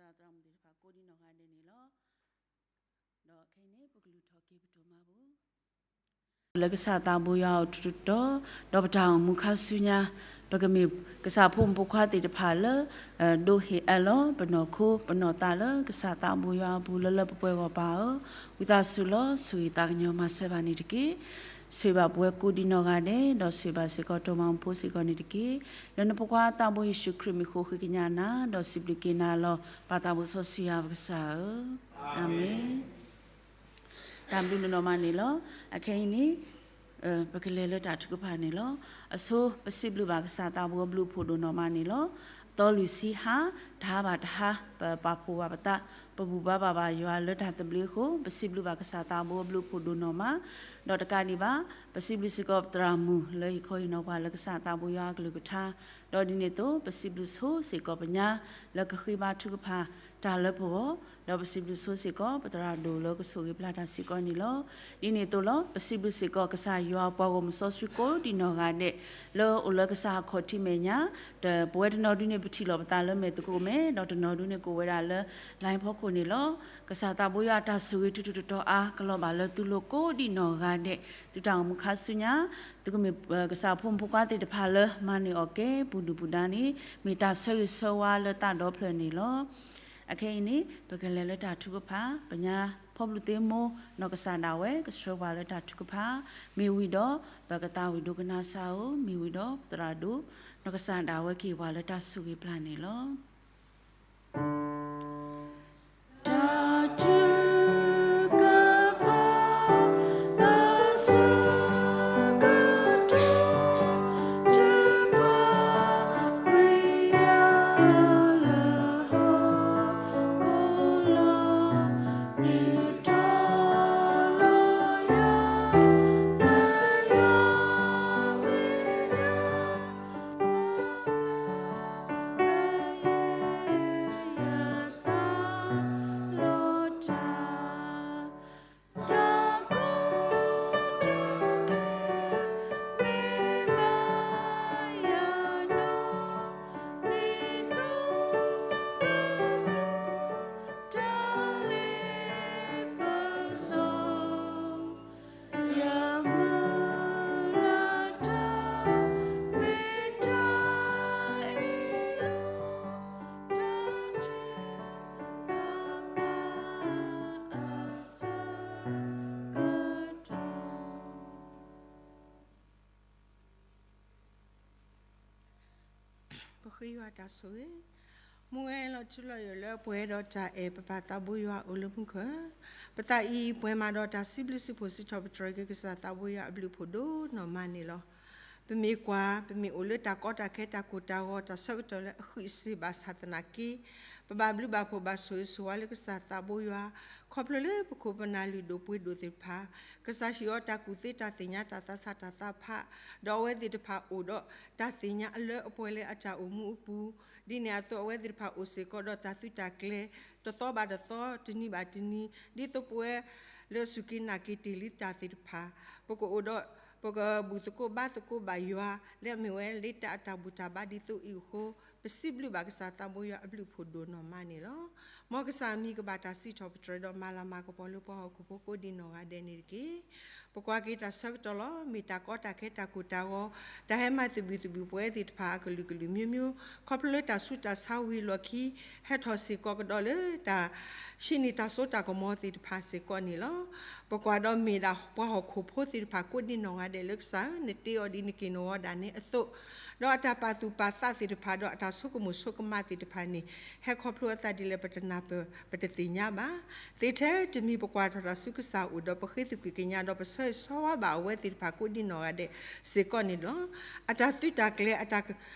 သရၣ်သရၣ်မုၣ်သ့ၣ်တဖၣ်ကိးဒံနီၢ်ဂၤဒဲးန့ၣ်လီၤ. ဒီးခဲအံၤန့ၣ် ပကလူၤထီၣ်က့ၤပဒိၣ်မးပူၤ လၢကစၢ်သးဘိယွၤအအိၣ်ထူးထူးတီၤတီၤ, ဒီးပတၢ်အိၣ်မူခါဆူညါ ပကမ့ၢ်ကစၢ်ဖိမုၣ်ဖိခွါသ့ၣ်တဖၣ်လၢ ဒိးဟ့ၣ်အၢၣ်လီၤပနီၢ်ခိပနီၢ်သးလၢကစၢ်သးဘိယွၤအပူၤလၢလၢပှဲၤပှဲၤဂီၢ်ပၤဧၢ, ဝံသးစူၤလီၤ ဆိၣ်ဂ့ၤသးကညီၤမၤစၢၤဘၣ်န့ၣ်တက့ၢ်. ဆိၣ်ဂ့ၤဘၣ်ပဝဲကိးဒံနီၢ်ဂၤဒဲး, ဒီးဆိၣ်ဂ့ၤဘၣ်စ့ၢ်ကီးတိၢ်မၤဖိစ့ၢ်ကီးန့ၣ်တက့ၢ်. လၢနဖိခွါသးဘိယ့ၣ်ၡူးခရံာ်မံၤဃိ ဃ့ကညးနၤ ဒီးစံးဘျုးက့ၤနၤလီၤ ပၢ်သးဘိစီဆှံယွၤပကစၢ်ဧၢ, အၤမ့ၣ်. တၢ်ဘျုးဒိၣ်နီၢ်မးန့ၣ်လီၤ. အခဲအံၤန့ၣ် ပကလဲၤလၢတၢ်ထုကဖၣ်န့ၣ်လီၤ. အဆိ ပစံးဘျုးဘၣ်ကစၢ်သးဘိအဘျုးအဖှိၣ်ဒိၣ်နီၢ်မးန့ၣ်လီၤ. အသီလွံၢ်ဆံဟါ တဟါဘၣ်တဟါ ပပာ်ဖှိၣ်ဘၣ်ပသး, ပဘူၣ်ဘါဘၣ်ဘၣ်ယွၤလၢတၢ်သဘျ့အဃိ ပစံးဘျုးဘၣ်ကစၢ်သးဘိအဘျုးအဖှိၣ်ဒိၣ်နီၢ်မး, ဒီးတကးဒံးဘၣ် ပစံးဘျုးစ့ၢ်ကီးပသရၣ်မုၣ်လၢဟ့ၣ်ခီဟ့ၣ်နီၤပှၤလၢကစၢ်သးဘိယွၤအကလုၢ်ကထါ, ဒီးဒ်န့ၣ်အသိး ပစံးဘျုးဆိစ့ၢ်ကီးပညါ လၢကဃ့ဘါထုကဖၣ်တၢ်လၢပဂီၢ်, ဒီးပစံးဘျုးဆိစ့ၢ်ကီး ပသရၣ်ဒိၣ်လၢကဆိၣ်ဂ့ၤပျၢ်တၢ်စ့ၢ်ကီးန့ၣ်လီၤ. ဒ်န့ၣ်အသိးလီၤ ပစံးဘျုးစ့ၢ်ကီးကစၢ်ယွၤပှၤဂီၢ်မုၢ်စီဆှံကိးဒံနီၢ်ဂၤဒဲး လၢအိၣ်လၢကစၢ်အခီၣ်ထံးမဲာ်ညါ, ဒီးပဝဲတနီၤဒုန့ၣ် ပထံၣ်လိာ်ပသးလၢမဲာ်သကိးမဲာ်, ဒီးတနီၤဒုန့ၣ်ကအိၣ်ဝဲဒၣ်လၢ line ဖီခိၣ်န့ၣ်လီၤ. ကစၢ်သးဘိယွၤအတၢ်ဆိၣ်ဂ့ၤထူးထူးတီၤတီၤအါ ကလီၤဘၣ်လၢသုလိၤကိးဒံနီၢ်ဂၤဒဲး, သုတၢ်အိၣ်မူခါဆူညါ သုကမ့ၢ်ကစၢ်ဖိမုၣ်ဖိခွါသ့ၣ်တဖၣ်လၢမၤန့ၢ်အီၣ်ကဲ ပူၤဒုၣ်ပူၤဒါန့ၣ် မ့ၢ်တၢ်ဆၢဂ့ၤဆၢဝါလၢသးဒီဖျၢၣ်န့ၣ်လီၤ. အခဲအံၤန့ၣ် ပကလဲၤလၢတၢ်ထုကဖၣ်, ပညါဖီဘျုးသ့မိၢ် နီၢ်ကစၢ်ဒၣ်ဝဲ ကဆှၢပှၤလၢတၢ်ထုကဖၣ်, မ့ၢ်ဝံၤဒီး ပကသးဝံၣ်ဒိကနၣ်စၢ်ဧိၤ, မ့ၢ်ဝံၤဒီးပသရၣ်ဒိၣ် နီၢ်ကစၢ်ဒၣ်ဝဲကဟ့ၣ်ပှၤလၢတၢ်ဆိၣ်ဂ့ၤပျၢ်န့ၣ်လီၤ. တၢ်ထုကဖၣ် အဆၢကတီၢ် တဘၣ်ကွံာ်ယၤလၢဟီၣ် ကိးလီၤ နုာ်ထီၣ်လီၤယၤ လၢယွၤမဲာ်ညါ မၤဘျါကယဲၢ်ယသးလီၤတၢ် တၢ်ကီတၢ်ခဲ မ့ၢ်ဘၣ်ယၤဒီး မ့ၢ်သိကပျိ တၢ်လ့ပစီ ယမုၢ်လၢ်တၢ် မ့ၢ်တၢ်အ့ၣ်လိာ် တၢ်ထုကဖၣ် အဆၢကတီၢ် ပဃ့ယွၤတၢ်ဆိၣ်ဂ့ၤ, မူဝဲလီၤထူလီၤယိာ်လၢပှဲၤဒီးတၢ်အဲၣ်ပပၢ်သးဘိယွၤအိၣ်လၢမူခိၣ်, ပသးအံၤပှဲၤမးဒီးတၢ်စံးဘျုးစံးဖှိၣ်စံးထီၣ်ပတြၢၤက့ၤကစၢ်သးဘိယွၤအဘျုးအဖှိၣ်ဒိၣ်နီၢ်မးန့ၣ်လီၤ. ပမ့ၢ်ကွၢ် ပမ့ၢ်အိၣ်လၢတၢ်ကီတၢ်ခဲတၢ်ကိၢ်တၢ်ဂီၤ တၢ်ဆၢကတီၢ်လၢအဃံးစ့ၢ်ဘၣ်ဆၣ်သနာ်က့ ပဘၣ်ဘျုးဘၣ်ဖှိၣ်ဘၣ်ဆိၣ်ဂ့ၤဆိၣ်ဝါလၢကစၢ်သးဘိယွၤ, ခီဖျိလၢပခိၣ်ပနၢ်လုၢ်ဒိၣ်ပှ့ၤဒိၣ်သ့ၣ်တဖၣ်, ကစၢ်ဟံးအီၤတၢ်ကူၣ်သ့တၢ်သ့ၣ်ညါတၢ်သးဆးတၢ်သးဖး, ဒီးအဝဲသ့ၣ်တဖၣ်အိၣ်ဒီးတၢ်သ့ၣ်ညါအလၢအပှဲၤလၢအတၢ်အိၣ်မူအပူၤ, ဒ်န့ၣ်အသိးအဝဲသ့ၣ်တဖၣ်အိၣ်စ့ၢ်ကီးဒီးတၢ်သုးတၢ်ကျဲၤ တသီဘၣ်တသီ တနံၤဘၣ်တနံၤ ဒ်သိးပဝဲလၢစူၢ်က့ၤနာ်က့ၤတ့ၢ်လံတၢ်သ့ၣ်တဖၣ်, ပကအိၣ်ဒီး ပကဘူၣ်သကိးဘါသကိးဘၣ်ယွၤ လၢအမ့ၢ်ဝဲလ့တၢ်အတၢ်ဘူၣ်တၢ်ဘါဒ်သိးအံၤအဃိ, ပစံးဘျုးဘၣ်ကစၢ်သးဘိယွၤအဘျုးအဖှိၣ်ဒိၣ်နီၢ်မးန့ၣ်လီၤ. မ်ကစၢ်အမံၤကဘၣ်တၢ်စံးထီၣ်ပတြၢၤဒီးမၤလၤမၤကပီၤလၢပှၤဟီၣ်ခိၣ်ဖိကိးဒံနီၢ်ဂၤဒဲးန့ၣ်တက့ၢ်. ပကွၢ်က့ၤတၢ်ဆၢကတီၢ်လီၤ. မ့ၢ်တၢ်ကီတၢ်ခဲတၢ်ကိၢ်တၢ်ဂီၤ တၢ်ဟဲမၤသဘံၣ်သဘုၣ်ပဝဲသ့ၣ်တဖၣ်အကလုာ်ကလုာ် မျိုးမျိုး ခီဖျိလၢတၢ်ဆူးတၢ်ဆါဝံၤအလီၢ်ခံ ဟဲထီၣ်စ့ၢ်ကီးကဒီးလၢတၢ် ဟံးန့ၢ်တၢ်စိတၢ်ကမီၤသ့ၣ်တဖၣ်စ့ၢ်ကီးန့ၣ်လီၤ. ပကွၢ်ဒီးမ့ၢ်ဒၣ်ပှၤဟီၣ်ခိၣ်ဖိသ့ၣ်တဖၣ်ကိးဒံနီၢ်ဂၤဒဲးလၢကစၢ်ဧၢ နတ့အီၤဒ်နက့ၤနဂီၤဒၣ်နဲအသိး, ဒီးအတၢ်ပာ်သူၣ်ပာ်သးသ့ၣ်တဖၣ် ဒီးအတၢ်ဆိကမိၣ်ဆိကမးသ့ၣ်တဖၣ်န့ၣ် ဟဲခီဖျိအသးဒ်လဲၣ် ပတနၢ်ပၢၢ် ပတသ့ၣ်ညါဘၣ်. သ့ထဲတမံၤ ပကွၢ်ထီၣ်တၢ်ဆူကစၢ်အအိၣ်ဒီး ပဃ့သကွံၢ်ကညးဒီး ပဆၢဂ့ၤဆၢဝါဘၣ်အဝဲသ့ၣ်တဖၣ်ကိးဒံနီၢ်ဂၤဒဲးစ့ၢ်ကီးန့ၣ်လီၤ. အတၢ်သုးတၢ်ကျဲၤ အတၢ်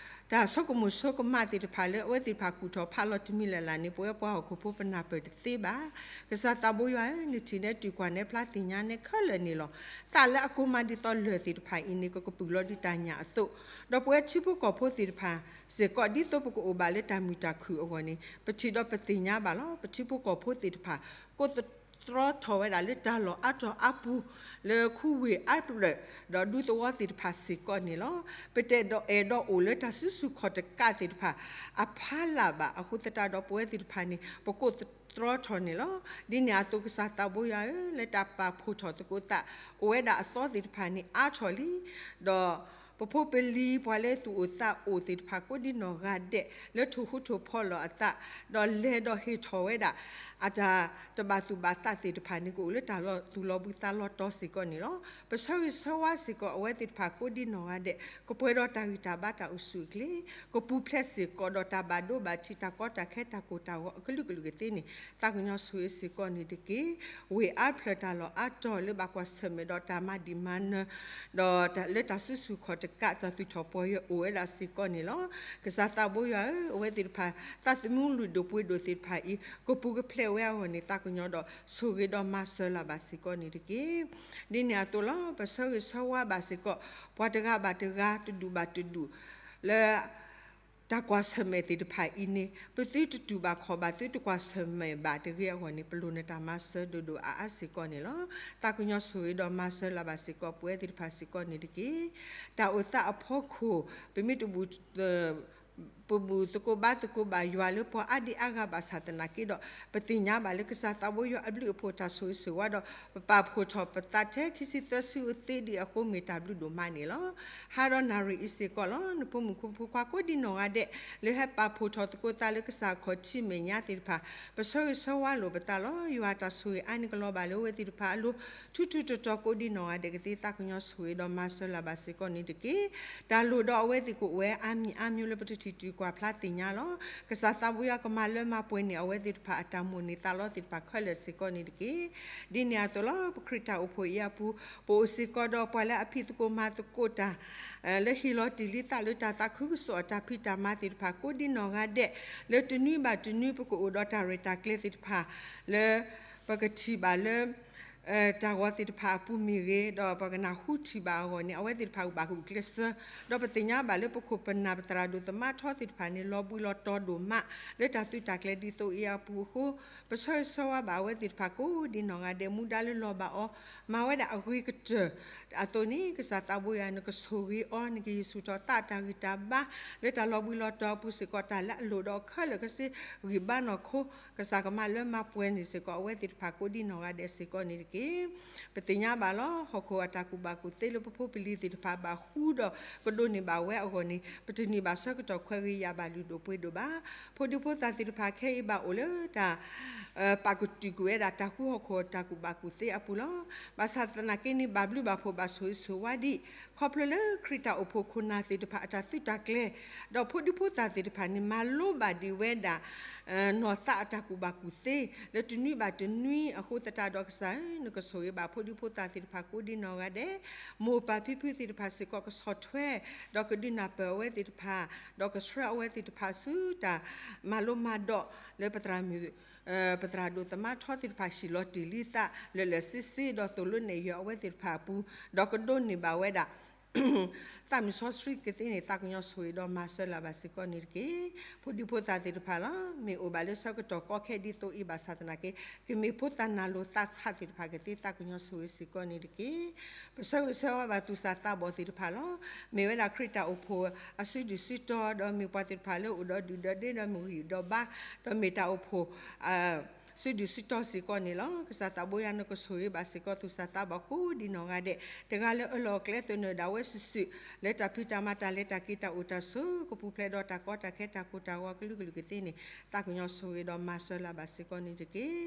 တၢ်ဆိကမိၣ်ဆိကမးသ့ၣ်တဖၣ်လၢအဝဲသ့ၣ်တဖၣ်ကူၣ်ထီၣ်ဖးလီၤတမံၤလၢ်လၢ်န့ၣ် ပဝဲပှၤဟီၣ်ခိၣ်ဖိပနၢ်ပၢၢ်တသ့ဘၣ်. ကစၢ်သးဘိယွၤဧၢ, နထံၣ်နဲတုၤကွၢ်နဲဖျါသ့ၣ်ညါနဲခဲလၢာ်န့ၣ်လီၤ. သးလၢအကိၢ်မးဒ်သိးလၢၢ်သ့ၣ်တဖၣ်အံၤန့ၣ် ကကပုာ်လီၤဒုးတၢ်ညၣ်အသိး, ဒီးပဝဲထံဖိကီၢ်ဖိသ့ၣ်တဖၣ်စ့ၢ်ကီး ဒ်သိးပကအိၣ်ဘၣ်လၢတၢ်မုာ်တၢ်ခုၣ်အဂီၢ်န့ၣ် ပထံၣ်ဒီးပသ့ၣ်ညါဘၣ်လီၤ. ပထံဖိကီၢ်ဖိသ့ၣ်တဖၣ် ကိး သတြီထီၣ်ဝဲဒၣ်လၢတၢ်လီၢ်အါတီၤအါပူၤ လၢခူဝ့ၢ်အါဘျၢၣ် ဒီးဒူသဝီသ့ၣ်တဖၣ်စ့ၢ်ကီးန့ၣ်လီၤ. ပတအဲၣ်ဒိးအဲၣ်ဒိးအိၣ်လၢတၢ်စုဆူၣ်ခီၣ်တကးသ့ၣ်တဖၣ် အဖီလာ်ဘၣ်. အဃိသတးဒီးပဝဲသ့ၣ်တဖၣ်န့ၣ် ပကိးသတြီထီၣ်န့ၣ်လီၤ. ဒ်န့ၣ်အသိးကစၢ်သးဘိယွၤဧၢ, လၢတၢ်ပာ်ဖှိၣ်ထီၣ်သကိးသး အိၣ်ဝဲဒၣ်အသီသ့ၣ်တဖၣ်န့ၣ် အါထီၣ်လံ, ဒီး ပဖိပလံၤပှၤလၢသူၣ်အိၣ်သးအိၣ်သ့ၣ်တဖၣ်ကိးဒ်နီၢ်ဂၤဒဲး လၢထိၣ်ဃူထိၣ်ဖိးလီၤအသး ဒီးလဲၤဒီးဟ့ၣ်ထီၣ်ဝဲဒၣ် အတၢ်တဘၣ်သူၣ်ဘၣ်သးသ့ၣ်တဖၣ်န့ၣ် ကအိၣ်လၢတၢ်လီၤသူၣ်လီၤဘှံးသးလီၤတီၤစ့ၢ်ကီးန့ၣ်လီၤ. ပဆၢဂ့ၤဆၢဝါစ့ၢ်ကီးအဝဲသ့ၣ်တဖၣ်ကိးဒ်နီၢ်ဂၤဒဲး ကပှဲၤဒီးတၢ်ဂံၢ်တၢ်ဘါတၢ်အိၣ်ဆူၣ်အိၣ်ချ့, ကပူၤဖျဲးစ့ၢ်ကီးဒီးတၢ်ဘၣ်ဒိဘၣ်ထံးတၢ်ကီတၢ်ခဲတၢ်ကိၢ်တၢ်ဂီၤအကလုာ်ကလုာ်ကသ့န့ၣ် သးကညီၤဆိၣ်ဂ့ၤစ့ၢ်ကီးန့ၣ်တက့ၢ်. ဝ့ၢ်အါဖျၢၣ်တၢ်လီၢ်အါတီၤလၢဘၣ်ကွၢ်ဆၢၣ်မဲာ်ဒီးတၢ်မၤဒံးမၤနၢၤ ဒီးလၢတၢ်စုဆူၣ်ခီၣ်တကးတၢ်သူၣ်ထီၣ်ပီၢ်ယၢၤအိၣ်ဝဲဒၣ်စ့ၢ်ကီးန့ၣ်လီၤ. ကစၢ်သးဘိယွၤဧၢ, အဝဲသ့ၣ်တဖၣ် သးသမူလုၢ်ဒိၣ်ပှ့ၤဒိၣ်သ့ၣ်တဖၣ်အံၤ ကပူၤကဖျဲးဝဲအဂီၢ်န့ၣ် သးကညီၤဒီးဆိၣ်ဂ့ၤဒီးမၤစၢၤလၢ်ဘၣ်စ့ၢ်ကီးန့ၣ်တက့ၢ်. ဒ်န့ၣ်အသိးလီၤ ပဆၢဂ့ၤဆၢဝါဘၣ်စ့ၢ်ကီး ပှၤတဂၤဘၣ်တဂၤ တဒူၣ်ဘၣ်တဒူၣ် လၢ တၢ်ကွၢ်ဆၢၣ်မဲာ်သ့ၣ်တဖၣ်အံၤန့ၣ် ပသုတတူၢ်ဘၣ်ခီၣ်ဘၣ် သုတကွၢ်ဆၢၣ်မဲာ်ဘၣ်တဂ့ၤအဂီၢ်န့ၣ် ပလိၣ်နတၢ်မၤစၢၤဒိၣ်ဒိၣ်အါအါစ့ၢ်ကီးန့ၣ်လီၤ. သးကညီၤဆိၣ်ဂ့ၤဒီးမၤစၢၤလၢ်ဘၣ်စ့ၢ်ကီး ပဝဲသ့ၣ်တဖၣ်စ့ၢ်ကီးန့ၣ်တက့ၢ်. တၢ်အိၣ်သးအဖီခိၣ် ပမ့ၢ်တဘူၣ် ပဘူၣ်သကိးဘါသကိးဘၣ်ယွၤလၢပှၤအါဒံအါဂၤဘၣ်ဆၣ်သနာ်က့ဒီး ပသ့ၣ်ညါဘၣ်လၢကစၢ်သးဘိယွၤအဘျုးအဖှိၣ်တၢ်ဆိၣ်ဂ့ၤဆိၣ်ဝါဒီး ပပာ်ဖှိၣ်ထီၣ်ပသးထဲခံဆံသၢဆံအသ့ဒံးအဃိ မ့ၢ်တၢ်ဘျုးဒိၣ်မးန့ၣ်လီၤ. ဟါဒီးနၣ်ရံၣ်အံၤစ့ၢ်ကီးလီၤ နဖိမုၣ်ဖိခွါကိးဒံနီၢ်ဂၤဒဲး လၢဟဲပာ်ဖှိၣ်ထီၣ်သကိးသးလၢကစၢ်ခီၣ်ထံးမဲာ်ညါသ့ၣ်တဖၣ် ပဆၢဂ့ၤဆၢဝါလိာ်ပသးလီၤ. ယွၤတၢ်ဆိၣ်ဂ့ၤအါန့ၢ်ကလီၤဘၣ်လၢအဝဲသ့ၣ်တဖၣ်အလိၤ ထူးထူးတီၤတီၤကိးဒံနီၢ်ဂၤဒဲးကသ့ သးကညီၤဆိၣ်ဂ့ၤဒီးမၤစၢၤလၢ်ဘၣ်စ့ၢ်ကီးန့ၣ်တက့ၢ်. တၢ်လိၣ်ဒီးအဝဲသ့ၣ်ကအိၣ်ဝဲအါမံၤအါမျိၤလၢပတထံၣ်တုၤကွၢ်ဖျါသ့ၣ်ညါလီၤ. ကစၢ်သးဘိယွၤကမၤလၢမၤပှဲၤန့ၢ်အဝဲသ့ၣ်တဖၣ်အတၢ်မိၣ်န့ၢ်သးလီသ့ၣ်တဖၣ်ခဲလၢာ်စ့ၢ်ကီးန့ၣ်တက့ၢ်. ဒ်န့ၣ်အသိးလီၤ ပခရံာ်တၢ်အိၣ်ဖှိၣ်အံၤအပူၤ ပအိၣ်စ့ၢ်ကီးဒီးပှၤလၢအဖံးသကိးမၤသကိးတၢ် လၢဟ့ၣ်လီၤတ့ၢ်လံသးလၢတၢ်သးခုကစီၣ်အတၢ်ဖံးတၢ်မၤသ့ၣ်တဖၣ်ကိးဒံနီၢ်ဂၤဒဲး လၢတနွံဘၣ်တနွံပကအိၣ်ဒီးတၢ်ရဲၣ်တၢ်ကျဲၤသ့ၣ်တဖၣ် လၢ ပကထံၣ်ဘၣ်လၢ တၢ်ဂီၤသ့ၣ်တဖၣ်အပူၤမ့ၢ်ဂ့ၤ ဒီးပကနၢ်ဟူထံၣ်ဘၣ်အဂီၢ်န့ၣ် အဝဲသ့ၣ်တဖၣ်ဘၣ်ဂုာ်ကျဲးစၢး ဒီးပသ့ၣ်ညါဘၣ်လၢပခိၣ်ပနၢ်ပသရၣ်ဒိၣ်သမါထီသ့ၣ်တဖၣ်န့ၣ် လီၤဘှံးလီၤတီၤဒိၣ်မး လၢတၢ်သုးတၢ်ကျဲၤဒ်သိးအံၤအပူၤအဃိ ပဆၢဂ့ၤဆၢဝါဘၣ်အဝဲသ့ၣ်တဖၣ်ကိးဒံနီၢ်ဂၤဒဲး မူဒါလၢလီၤဘၣ်အီၤ မၤဝဲဒၣ်အဂ့ၤကတၢၢ်အသိးန့ၣ် ကစၢ်သးဘိယွၤ နကဆိၣ်ဂ့ၤအီၤ နကဟ့ၣ်ဆူၣ်ထီၣ်သးအတၢ်ဂံၢ်တၢ်ဘါ လၢတၢ်လီၤဘှံးလီၤတီၤအပူၤစ့ၢ်ကီး တၢ်လၢအလိၣ်ဒီးခဲလၢာ်ခဲဆ့ ဂံၢ်ဘါနီၢ်ခိ ကစၢ်ကမၤလၢမၤပှဲၤန့ၢ်စ့ၢ်ကီး အဝဲသ့ၣ်တဖၣ်ကိးဒံနီၢ်ဂၤဒဲးစ့ၢ်ကီးန့ၣ်တက့ၢ်. ပသ့ၣ်ညါဘၣ်လီၤ ဟီၣ်ခိၣ်အတၢ်ကူၣ်ဘၣ်ကူၣ်သ့လၢပဖိပလံၤသ့ၣ်တဖၣ်ဘၣ်ဃူဒီး ကဒိးန့ၢ်ဘၣ်ဝဲအဂီၢ်န့ၣ် ပတန့ၢ်ဘၣ်ဆၢကတီၢ်ခွဲးဂ့ၤယာ်ဘၣ်လုၢ်ဒိၣ်ပှ့ၤဒိၣ်ဘၣ်. ဖိဒံဖိသၣ်သ့ၣ်တဖၣ်ခဲအံၤဘၣ်အိၣ်လၢတၢ် ပာ်ကတုာ်ကွံာ်ဝဲဒၣ်တၢ်ဃူဟီၣ်ခိၣ်အတၢ်ကူၣ်ဘၣ်ကူၣ်သ့အပူၤလီၤ. ဘၣ်ဆၣ်သနာ်က့န့ၣ် ဘၣ်ဘျုးဘၣ်ဖှိၣ်ဘၣ်ဆိၣ်ဂ့ၤဆိၣ်ဝါဒံး ခီဖျိလၢခရံာ်တၢ်အိၣ်ဖှိၣ်ခိၣ်နၢ်သ့ၣ်တဖၣ်အတၢ်သုးတၢ်ကျဲၤ ဒီးဖိဒံဖိသၣ်သ့ၣ်တဖၣ်န့ၣ် မၤလိဘၣ်ဒံးဝဲဒၣ် နီၢ်သးအတၢ်ကူၣ်ဘၣ်ကူၣ်သ့ လၢတနွံဘၣ်တနွံအဃိသတးဒီးကစၢ်ဧၢ နကဆိၣ်ဂ့ၤဘၣ်ဖိဒံဖိသၣ်သ့ၣ်တဖၣ်ကိးဒံနီၢ်ဂၤဒဲး မိၢ်ပၢ်ဖံဖုသ့ၣ်တဖၣ်စ့ၢ်ကီး ကဆီၣ်ထွဲ ဒီးကဒုးနၢ်ပၢၢ်အဝဲသ့ၣ်တဖၣ် ဒီးကဆှၢအဝဲသ့ၣ်တဖၣ်ဆူတၢ်မၤလိမၤဒိး လၢပသရၣ်မုၣ် ပသရၣ်ဒိၣ်သမါထီသ့ၣ်တဖၣ် ဟံၣ်လီၤတ့ၢ်လံသးလၢာ်လၢာ်ဆ့ဆ့ ဒီးသိၣ်လိနဲၣ်ယွၤအဝဲသ့ၣ်တဖၣ်အပူၤ ဒီးကဒိးန့ၢ်ဘၣ်ဝဲဒၣ် သးမုၢ်စီဆှံကသ့န့ၣ် သးကညီၤဆိၣ်ဂ့ၤဒီးမၤစၢၤလၢ်ဘၣ်စ့ၢ်ကီးန့ၣ်တက့ၢ်. ဖိဒံဖိသၣ်သ့ၣ်တဖၣ်လီၤ မ့ၢ်အိၣ်ဘၣ်လၢဆၢကတီၢ်ကီခဲဒ်သိးအံၤဘၣ်ဆၣ်သနာ်က့ ကမ့ၢ်ဖိသၣ်နၢ်လိၤသးဆးသ့ၣ်တဖၣ်ကသ့ သးကညီၤဆိၣ်ဂ့ၤစ့ၢ်ကီးန့ၣ်တက့ၢ်. ပဆၢဂ့ၤဆၢဝါဘၣ်သူၣ်စၢ်သးဘီၣ်သ့ၣ်တဖၣ်လီၤ. မ့ၢ်ဝဲဒၣ်ခရံာ်တၢ်အိၣ်ဖှိၣ်အစုဒုၣ်စုတီၤ ဒီးမ့ၢ်ပှၤသ့ၣ်တဖၣ်လၢအိၣ်ဒီးဒုၣ်ဒီးဒ့ဒီးမုၢ်ဂံၢ်ဒီးဘါ ဒီးမ့ၢ်တၢ်အိၣ်ဖှိၣ် စုဒုၣ်စုတီၤစ့ၢ်ကီးန့ၣ်လီၤ. ကစၢ်သးဘိယွၤ နကဆိၣ်ဂ့ၤဘၣ်စ့ၢ်ကီးသူၣ်စၢ်သးဘီၣ်ကိးဒံနီၢ်ဂၤဒဲး တဂၤလၢအလီၢ်အကျဲသနၢၣ်ဒၣ်ဝဲစုာ်စုာ် လၢတၢ်ဖံးတၢ်မၤတၢ်လဲၤတၢ်က့ၤတၢ်အိၣ်တၢ်ဆိး ကပူၤဖျဲးဒီးတၢ်ကီတၢ်ခဲတၢ်ကိၢ်တၢ်ဂီၤကလုာ်ကလုာ်ကသ့န့ၣ် သးကညီၤဆိၣ်ဂ့ၤဒီးမၤစၢၤလၢ်ဘၣ်စ့ၢ်ကီးန့ၣ်တက့ၢ်.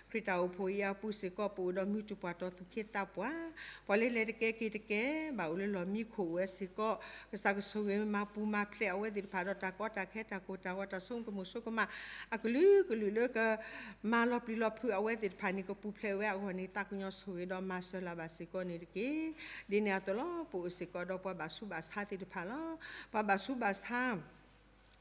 ခရံာ်တၢ်အိၣ်ဖှိၣ်အံၤအပူၤစ့ၢ်ကီး ပအိၣ်ဒီးမုၢ်တပှၢ်တီၢ်သူၣ်က့သးပှၢ် ပှၤလၢလဲၤတကဲက့ၤတကဲ ဘၣ်အိၣ်လၢလီၢ်မံခိၣ်ဝဲစ့ၢ်ကီး ကစၢ်ကဆိၣ်ဂ့ၤမၤပူၤမၤဖျဲးအဝဲသ့ၣ်တဖၣ်ဒီးတၢ်ကီတၢ်ခဲတၢ်ကိၢ်တၢ်ဂီၤတၢ်ဆိကမိၣ်ဆိကမး အကလုာ်ကလုာ်လၢက မၤလီၤပျံၤလီၤဖုးအဝဲသ့ၣ်တဖၣ်န့ၣ် ကပူၤဖျဲးဝဲအဂီၢ်န့ၣ် သးကညီၤဆိၣ်ဂ့ၤဒီးမၤစၢၤလၢ်ဘၣ်စ့ၢ်ကီးန့ၣ်တက့ၢ်. ဒ်န့ၣ်အသိးလီၤ ပအိၣ်စ့ၢ်ကီးဒီးပှၤဘၣ်ဆူးဘၣ်ဆါသ့ၣ်တဖၣ်လီၤ. ပှၤဘၣ်ဆူးဘၣ်ဆါ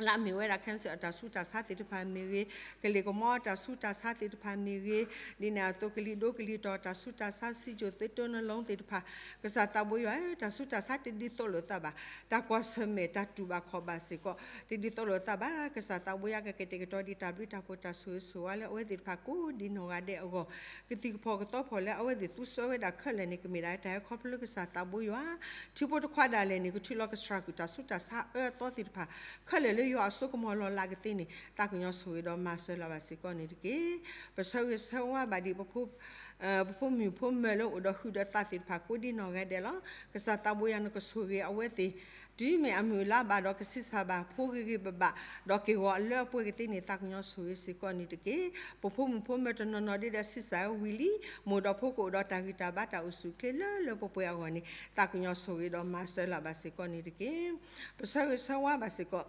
လၢအမ့ၢ်ဝဲဒၣ် cancer အတၢ်ဆူးတၢ်ဆါသ့ၣ်တဖၣ်မ့ၢ်ဂ့ၤ, ကလ့ၢ်ကမီအတၢ်ဆူးတၢ်ဆါသ့ၣ်တဖၣ်မ့ၢ်ဂ့ၤ, ဒ်န့ၣ်အသိးကလံၤဒိကလံၤထီၣ်တၢ်ဆူးတၢ်ဆါ စံၣ်စိၣ်သွေးတိုး နှလုံး သ့ၣ်တဖၣ်, ကစၢ်သးဘိယွၤဧၢ, တၢ်ဆူးတၢ်ဆါတဒ်သိးလိာ်သးဘၣ်, တၢ်ကွၢ်ဆၢၣ်မဲာ်တၢ်တူၢ်ဘၣ်ခီၣ်ဘၣ်စ့ၢ်ကီး တဒ်သိးလိာ်သးဘၣ်, ကစၢ်သးဘိယွၤကကတဲာ်ကတီၤဒံးတၢ်ဘျုးတၢ်ဖှိၣ်တၢ်ဆိၣ်ဂ့ၤဆိၣ်ဝါလၢအဝဲသ့ၣ်တဖၣ် ကိးဒံနီၢ်ဂၤဒဲးအဂီၢ်, ကသံၣ်ကဖီၣ်ကသီဖီၣ်လၢအဝဲသ့ၣ်သူဆှၢဝဲဒၣ်ခဲလၢာ်န့ၣ် ကမ့ၢ်ဒၣ်တၢ်ဟဲခီဖျိလၢကစၢ်သးဘိယွၤ, ထံဖိတခွါဒၣ်လဲာ်န့ၣ် ကထုးလီၤကစှၤကွံာ်တၢ်ဆူးတၢ်ဆါအၢအသီသ့ၣ်တဖၣ် ခဲလၢာ်လၢယွၤအစိကမီၤလီၤလးကသ့န့ၣ် သးကညီၤဆိၣ်ဂ့ၤဒီးမၤစၢၤလၢ်ဘၣ်စ့ၢ်ကီးန့ၣ်တက့ၢ်. ပဆၢဂ့ၤဆၢဝါဘၣ်ဒံး ပဖိမုၣ်ဖိမၢၤလၢအိၣ်ဒီးဟုးဒီးသးသ့ၣ်တဖၣ် ကိးဒံနီၢ်ဂၤဒဲးလီၤ. ကစၢ်သးဘိယွၤနကဆိၣ်ဂ့ၤအဝဲသ့ၣ် တုၤမ့ၢ်အမုၢ်လါဘၣ်ဒီးကဆံးစၢ်ဘၣ် ဖိဂ့ၤဂ့ၤဘၣ်ဘၣ် ဒီးက့ၢ်ဂီၤအလၢအပှဲၤကသ့န့ၣ် သးကညီၤဆိၣ်ဂ့ၤစ့ၢ်ကီးန့ၣ်တက့ၢ်. ပဖိမုၣ်ဖိမၢၤတနီၤနီၤဒ်ဒီးဆံးစၢ်ဝံၤလံ မိၢ်ဒီးဖိကအိၣ်ဒီးတၢ်ဂံၢ်တၢ်ဘါတၢ်အိၣ်ဆူၣ်အိၣ်ချ့လၢလၢပှဲၤပှဲၤအဂီၢ်န့ၣ် သးကညီၤဆိၣ်ဂ့ၤဒီးမၤစၢၤလၢ်ဘၣ်စ့ၢ်ကီးန့ၣ်တက့ၢ်. ပဆၢဂ့ၤဆၢဝါဘၣ်စ့ၢ်ကီး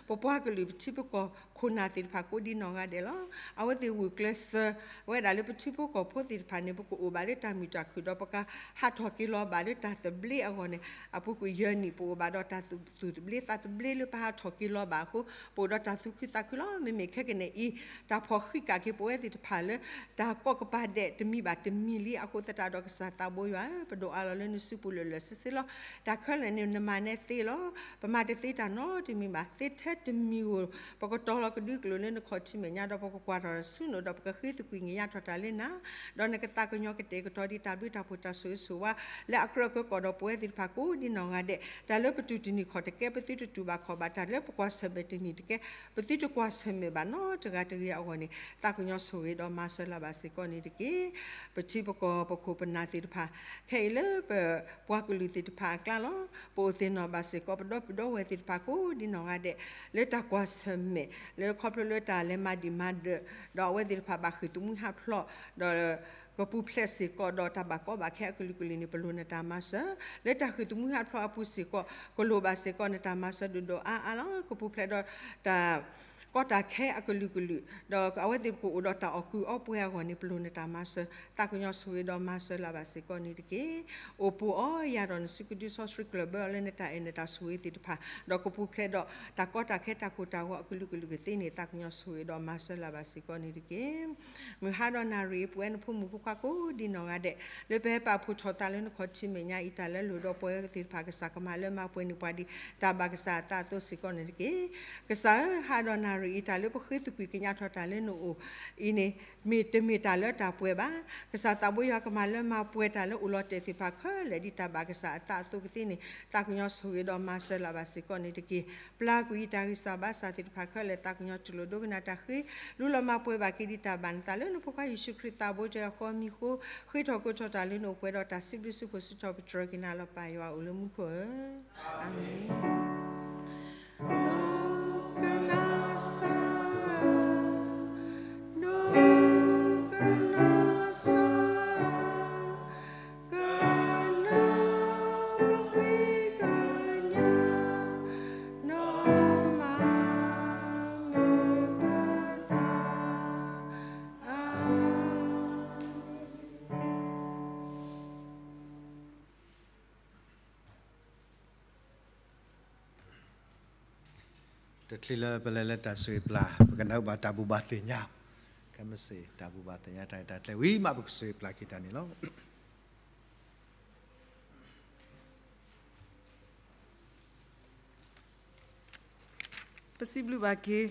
ပပှၤကလုာ်ပထံပကီၢ်ခိၣ်နၢ်သ့ၣ်တဖၣ် ကိးဒံနီၢ်ဂၤဒဲးလီၤ. အဝဲသ့ၣ်ဂုာ်ကျဲးစၢးဝဲဒၣ်လၢပထံဖိကီၢ်ဖိသ့ၣ်တဖၣ်န့ၣ် ပကအိၣ်ဘၣ်လၢတၢ်မုာ်တၢ်ခုၣ်ဒီး ပကဟးထီၣ်က့ၤလီၤဘၣ်လၢတၢ်သဘျ့အဂီၢ်န့ၣ် အပူၤကွံာ်ယဲၢ်နံၣ် ပအိၣ်ဘၣ်ဒီးတၢ်သူၣ်သဘျ့သးသဘျ့လၢပဟးထီၣ်က့ၤလီၤဘၣ်အဃိ ပအိၣ်ဒီးတၢ်သူၣ်ခုသးခုလီၤ. မ့မ့ၢ်ခဲကနံၣ်အံၤ တၢ်ဖီၣ်ဃံးကးက့ၤပဝဲသ့ၣ်တဖၣ်လၢ တၢ်ကိးကပၤဒဲးတမံၤဘၣ်တမံၤလံအဃိသတးဒီး ကစၢ်သးဘိယွၤဧၢ, ပဒိၣ်အါလီၤလၢနစုပူၤလၢာ်လၢာ်ဆ့ဆ့လီၤ. တၢ်ခဲလၢာ်န့ၣ် နမၤနဲသ့လီၤ. ပမၤတသ့တၢ်နီတမံၤဘၣ်. သ့ထဲတမံၤဧိၤ ပကတီၤလီၤကဒုကလုာ်လၢနခီၣ်ထံးမဲာ်ညါဒီး ပကကွၢ်ထီၣ်ဆူနအိၣ်ဒီး ပကဃ့သကွံာ်ကညးထီၣ်တၢ်လၢနၤ, ဒီးနကသးကညီၤကတဲာ်ကတီၤဒံးတၢ်ဘျုးတၢ်ဖှိၣ်တၢ်ဆိၣ်ဂ့ၤဆိၣ်ဝါ လၢအကြၢးကဲကီၢ်ဒီးပဝဲသ့ၣ်တဖၣ် ကိးဒံနီၢ်ဂၤဒဲး, တၢ်လၢပတူၢ်တန့ၢ်ခီၣ်တကဲ ပသုတတူၢ်ဘၣ်ခီၣ်ဘၣ်, တၢ်လၢပကွၢ်ဆၢၣ်မဲာ်တန့ၢ်တကဲ ပသုတကွၢ်ဆၢၣ်မဲာ်ဘၣ်နီတဂၤတဂ့ၤအဂီၢ်န့ၣ် သးကညီၤဆိၣ်ဂ့ၤဒီးမၤစၢၤလၢ်ဘၣ်စ့ၢ်ကီးန့ၣ်တက့ၢ်. ပထံပကီၢ်ပခိၣ်ပနၢ်သ့ၣ်တဖၣ် ခဲအံၤလၢပပှၤကလုာ်သ့ၣ်တဖၣ်အကျါလီၤ. ပအိၣ်သ့ၣ်နီၣ်ဘၣ်စ့ၢ်ကီး ပဒီပုၢ်ဒီဝဲၢ်သ့ၣ်တဖၣ် ကိးဒံနီၢ်ဂၤဒဲး လၢတၢ်ကွၢ်ဆၢၣ်မဲာ် လၢခီဖျိလၢတၢ်လဲၤမၤဒံးမၤဒၢး ဒီးအဝဲသ့ၣ်တဖၣ်ဘၣ်ဃ့ၢ်သမူဟးဖျိး ဒီးကပူၤဖျဲးစ့ၢ်ကီးဒီးတၢ်ဘၣ်ကီဘၣ်ခဲအကလုာ်ကလုာ်န့ၣ် ပလိၣ်နတၢ်မၤစၢၤ လၢတၢ်ဃ့ၢ်သမူဟးဖျိးအပူၤစ့ၢ်ကီး ကလိၣ်ဘၣ်စ့ၢ်ကီးနတၢ်မၤစၢၤဒိၣ်ဒိၣ်အါအါလီၤ. ကပူၤဖျဲးဒီးတၢ်ကီတၢ်ခဲအကလုာ်ကလုာ် ဒီးအဝဲသ့ၣ်ကအိၣ်ဒီးတၢ်အီၣ်ကုၢ်အီပှဲၤအဂီၢ်န့ၣ် ပလိၣ်နတၢ်မၤစၢၤ သးကညီၤဆိၣ်ဂ့ၤဒီးမၤစၢၤလၢ်ဘၣ်စ့ၢ်ကီးန့ၣ်တက့ၢ်. အိၣ်ပူၤအီယၤဒီးနစုကဒုစီဆှံကျၢၢ်ဘၢအီၤလၢနတၢ်အဲၣ်နတၢ်ဆိၣ်ဂ့ၤသ့ၣ်တဖၣ် ဒီးကပူၤဖျဲးဒီးတၢ်ကီတၢ်ခဲတၢ်ကိၢ်တၢ်ဂီၤအကလုာ်ကလုာ်ကသ့န့ၣ် သးကညီၤဆိၣ်ဂ့ၤဒီးမၤစၢၤလၢ်ဘၣ်စ့ၢ်ကီးန့ၣ်တက့ၢ်. မုၢ်ဟါဒီးနၣ်ရံၣ်အံၤ ပဝဲနဖိမုၣ်ဖိခွါကိးဒံနီၢ်ဂၤဒဲး လၢပဟဲပာ်ဖှိၣ်ထီၣ်သးလၢနခီၣ်ထံးမဲာ်ညါအံၤ တၢ်လၢလိၣ်ဒီးပှၤသ့ၣ်တဖၣ် ကစၢ်ကမၤလၢမၤပှဲၤန့ၢ်ပှၤဒ်တၢ်ဘၣ်ကစၢ်အသးအသိးစ့ၢ်ကီးန့ၣ်တက့ၢ်. ကစၢ်ဧၢ, ဟါဒီးနၣ်ရံၣ်အံၤ တၢ်လၢပဃ့သကွံာ်ကညးထီၣ်တၢ်လၢနအိၣ်အံၤန့ၣ် မ့ၢ်တမ့ၢ်တၢ်လၢတၢ်ပှဲၤဘၣ်. ကစၢ်သးဘိယွၤကမၤလၢမၤပှဲၤတၢ်လၢအိၣ်လီၤတဲာ်သ့ၣ်တဖၣ်ခဲလၢာ် ဒ်တၢ်ဘၣ်ကစၢ်အသးအသိးကသ့န့ၣ် သးကညီၤဆိၣ်ဂ့ၤဒီးမၤစၢၤလၢ်ဘၣ်စ့ၢ်ကီးန့ၣ်တက့ၢ်. ပျၢ်ကွံာ်အံၤတၢ်ဂံၢ်စၢ်ဘါစၢ်သ့ၣ်တဖၣ်ခဲလၢာ် သးကညီၤတူၢ်လိာ်ဒိကနၣ်တၢ်ဃ့ လူလီၤမၤပှဲၤဘၣ်က့ၤဒ်တၢ်ဘၣ်နသးလၢနဖိခွါယ့ၣ်ၡူးခရံာ်သးဘိတၢ်အဃီမံၤအဃိ ဃ့ထီၣ်ကိးထီၣ်တၢ်လၢနအိၣ်ပှဲၤဒီးတၢ်စံးဘျုးစံးဖှိၣ် စံးထီၣ်ပတြၢၤက့ၤနၤလီၤ ပၢ်ယွၤအိၣ်လၢမူခိၣ်ဧၢ, အၤမ့ၣ်. Thank you. တချုးလၢပလဲၤလၢတၢ်ဆိၣ်ဂ့ၤပျၢ် ပကနၢ်ဟူဘၣ်တၢ်ဘူၣ်ဘၣ်သ့ၣ်ညါ, ခဲမုၢ်ဆ့ၣ် တၢ်ဘူၣ်ဘၣ်သ့ၣ်ညါတၢ်ရဲၣ်တၢ်ကျဲၤဝံၤမး ပကဆိၣ်ဂ့ၤပျၢ်က့ၤတၢ်န့ၣ်လီၤ. ပစံးဘျုးဘၣ်က့ၤ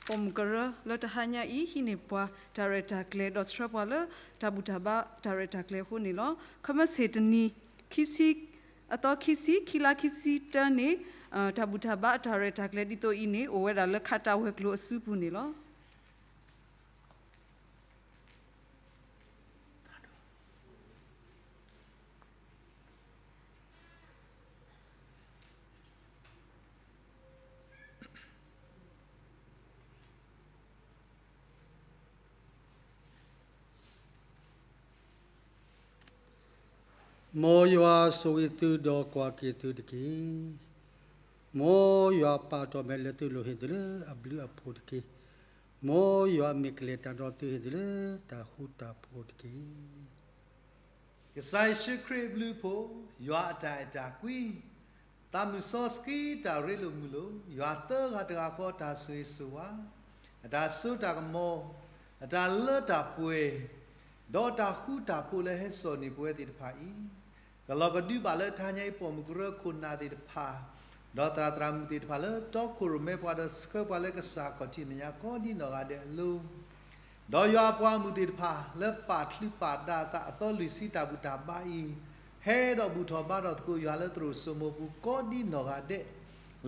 ပိာ်မုၣ်ကရၢလၢတဟါညါအံၤ ဟံးန့ၢ်ပှၤတၢ်ရဲၣ်တၢ်ကျဲၤ ဒီးဆှၢပှၤလၢတၢ်ဘူၣ်တၢ်ဘါတၢ်ရဲၣ်တၢ်ကျဲၤအဃိန့ၣ်လီၤ. ခဲမုၢ်ဆ့ၣ်တနံၤ ခံဆံ, အသီခံဆံ, ခံလါခံဆံတၢန့ၣ် တၢ်ဘူၣ်တၢ်ဘါအတၢ်ရဲၣ်တၢ်ကျဲၤဒ်သိးအံၤန့ၣ် အိၣ်ဝဲဒၣ်လၢခးတၢ်ဝဲၤကျိၤအစုပူၤန့ၣ်လီၤ. မ်ယွၤဆိၣ်ဂ့ၤသုဒီးကွၢ်က့ၤသုတက့ၢ်. မ်ယွၤပာ်ထီၣ်မဲာ်လၢသုလိၤ ဟ့ၣ်သုလၢအဘျုးအဖှိၣ်တက့ၢ်. မ်ယွၤအမ့ၢ်ကလဲၤတၢ်ဒီးသု ဟ့ၣ်သုလၢတၢ်ဃူတၢ်ဖိးတက့ၢ်. ကစၢ်ယ့ၣ်ၡူးခရံာ်အဘျုးအဖှိၣ်, ယွၤအတၢ်အဲၣ်တၢ်ကွံ, သးမုၢ်စီဆှံတၢ်ရ့လိာ်မုာ်လိာ်, ယွၤသၢဂၤတဂၤဃီအတၢ်ဆိၣ်ဂ့ၤဆိၣ်ဝါ, အတၢ်စိတၢ်ကမီၤ, အတၢ်လၢတၢ်ပှဲၤ, ဒီးတၢ်ဃူတၢ်ဖိးလၢဟဲစိာ်န့ၢ်ပဝဲသ့ၣ်တဖၣ်အံၤ, ကလီၤကဒုဘၣ်လၢတဟါညါအံၤ ပိာ်မုၣ်ကရၢခိၣ်နၢ်သ့ၣ်တဖၣ်, ဒီးသရၣ်သရၣ်မုၣ်သ့ၣ်တဖၣ်လၢတီခိၣ်ရိၣ်မဲပှၤ ဒီးဆှၢပှၤလၢကစၢ်ခီၣ်ထံးမဲာ်ညါကိးဒ်နီၢ်ဂၤဒဲးအလိၤ ဒီးယွၤအပှၤဂီၢ်မုၢ်သ့ၣ်တဖၣ် လၢပာ်ချုးပာ်ဒၣ်အသးအသီလွံၢ်ဆံတၢ်ဘူၣ်တၢ်ဘါအံၤ, ဟဲဒီးဘူၣ်ထီၣ်ဘါထီၣ်သကိးယွၤလၢသရိာ်စိမိပူၤကိးဒ်နီၢ်ဂၤဒဲး,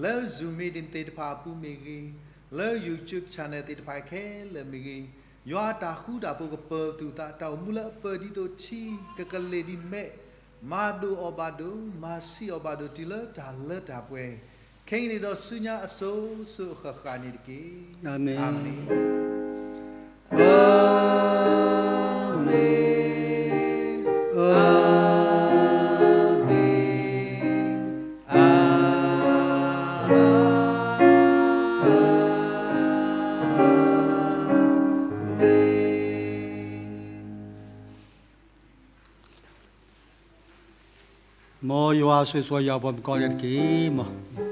လၢ Zoom meeting သ့ၣ်တဖၣ်အပူၤမ့ၢ်ဂ့ၤ, လၢ YouTube channel သ့ၣ်တဖၣ်ခဲလၢာ်မ့ၢ်ဂ့ၤ, ယွၤအတၢ်ဃူတၢ်ဖိးကပၢၤသုသး တၢ်အိၣ်မူလၢအပၢၤဒ်သိးထံ ကကလ့ၢ်ဒ်မဲး, မၤဒိၣ်အီၤဘၣ်ဒိၣ်, မၤဆံးအီၤဘၣ်ဒိၣ် တုၤလၢတၢ်လၢတၢ်ပှဲၤ, ခဲအံၤန့ၣ်ဒီးဆူညါအစိၤစိၤအဃၣ်ဃၣ်န့ၣ်တက့ၢ်. အၤမ့ၣ်, အၤမ့ၣ်, အၤမ့ၣ်, အၤမ့ၣ်. မ်ယွၤဆိၣ်ဂ့ၤဆိၣ်ဝါယွၤပှၤမုၣ်ကီၢ်န့ၣ်တက့ၢ်မး.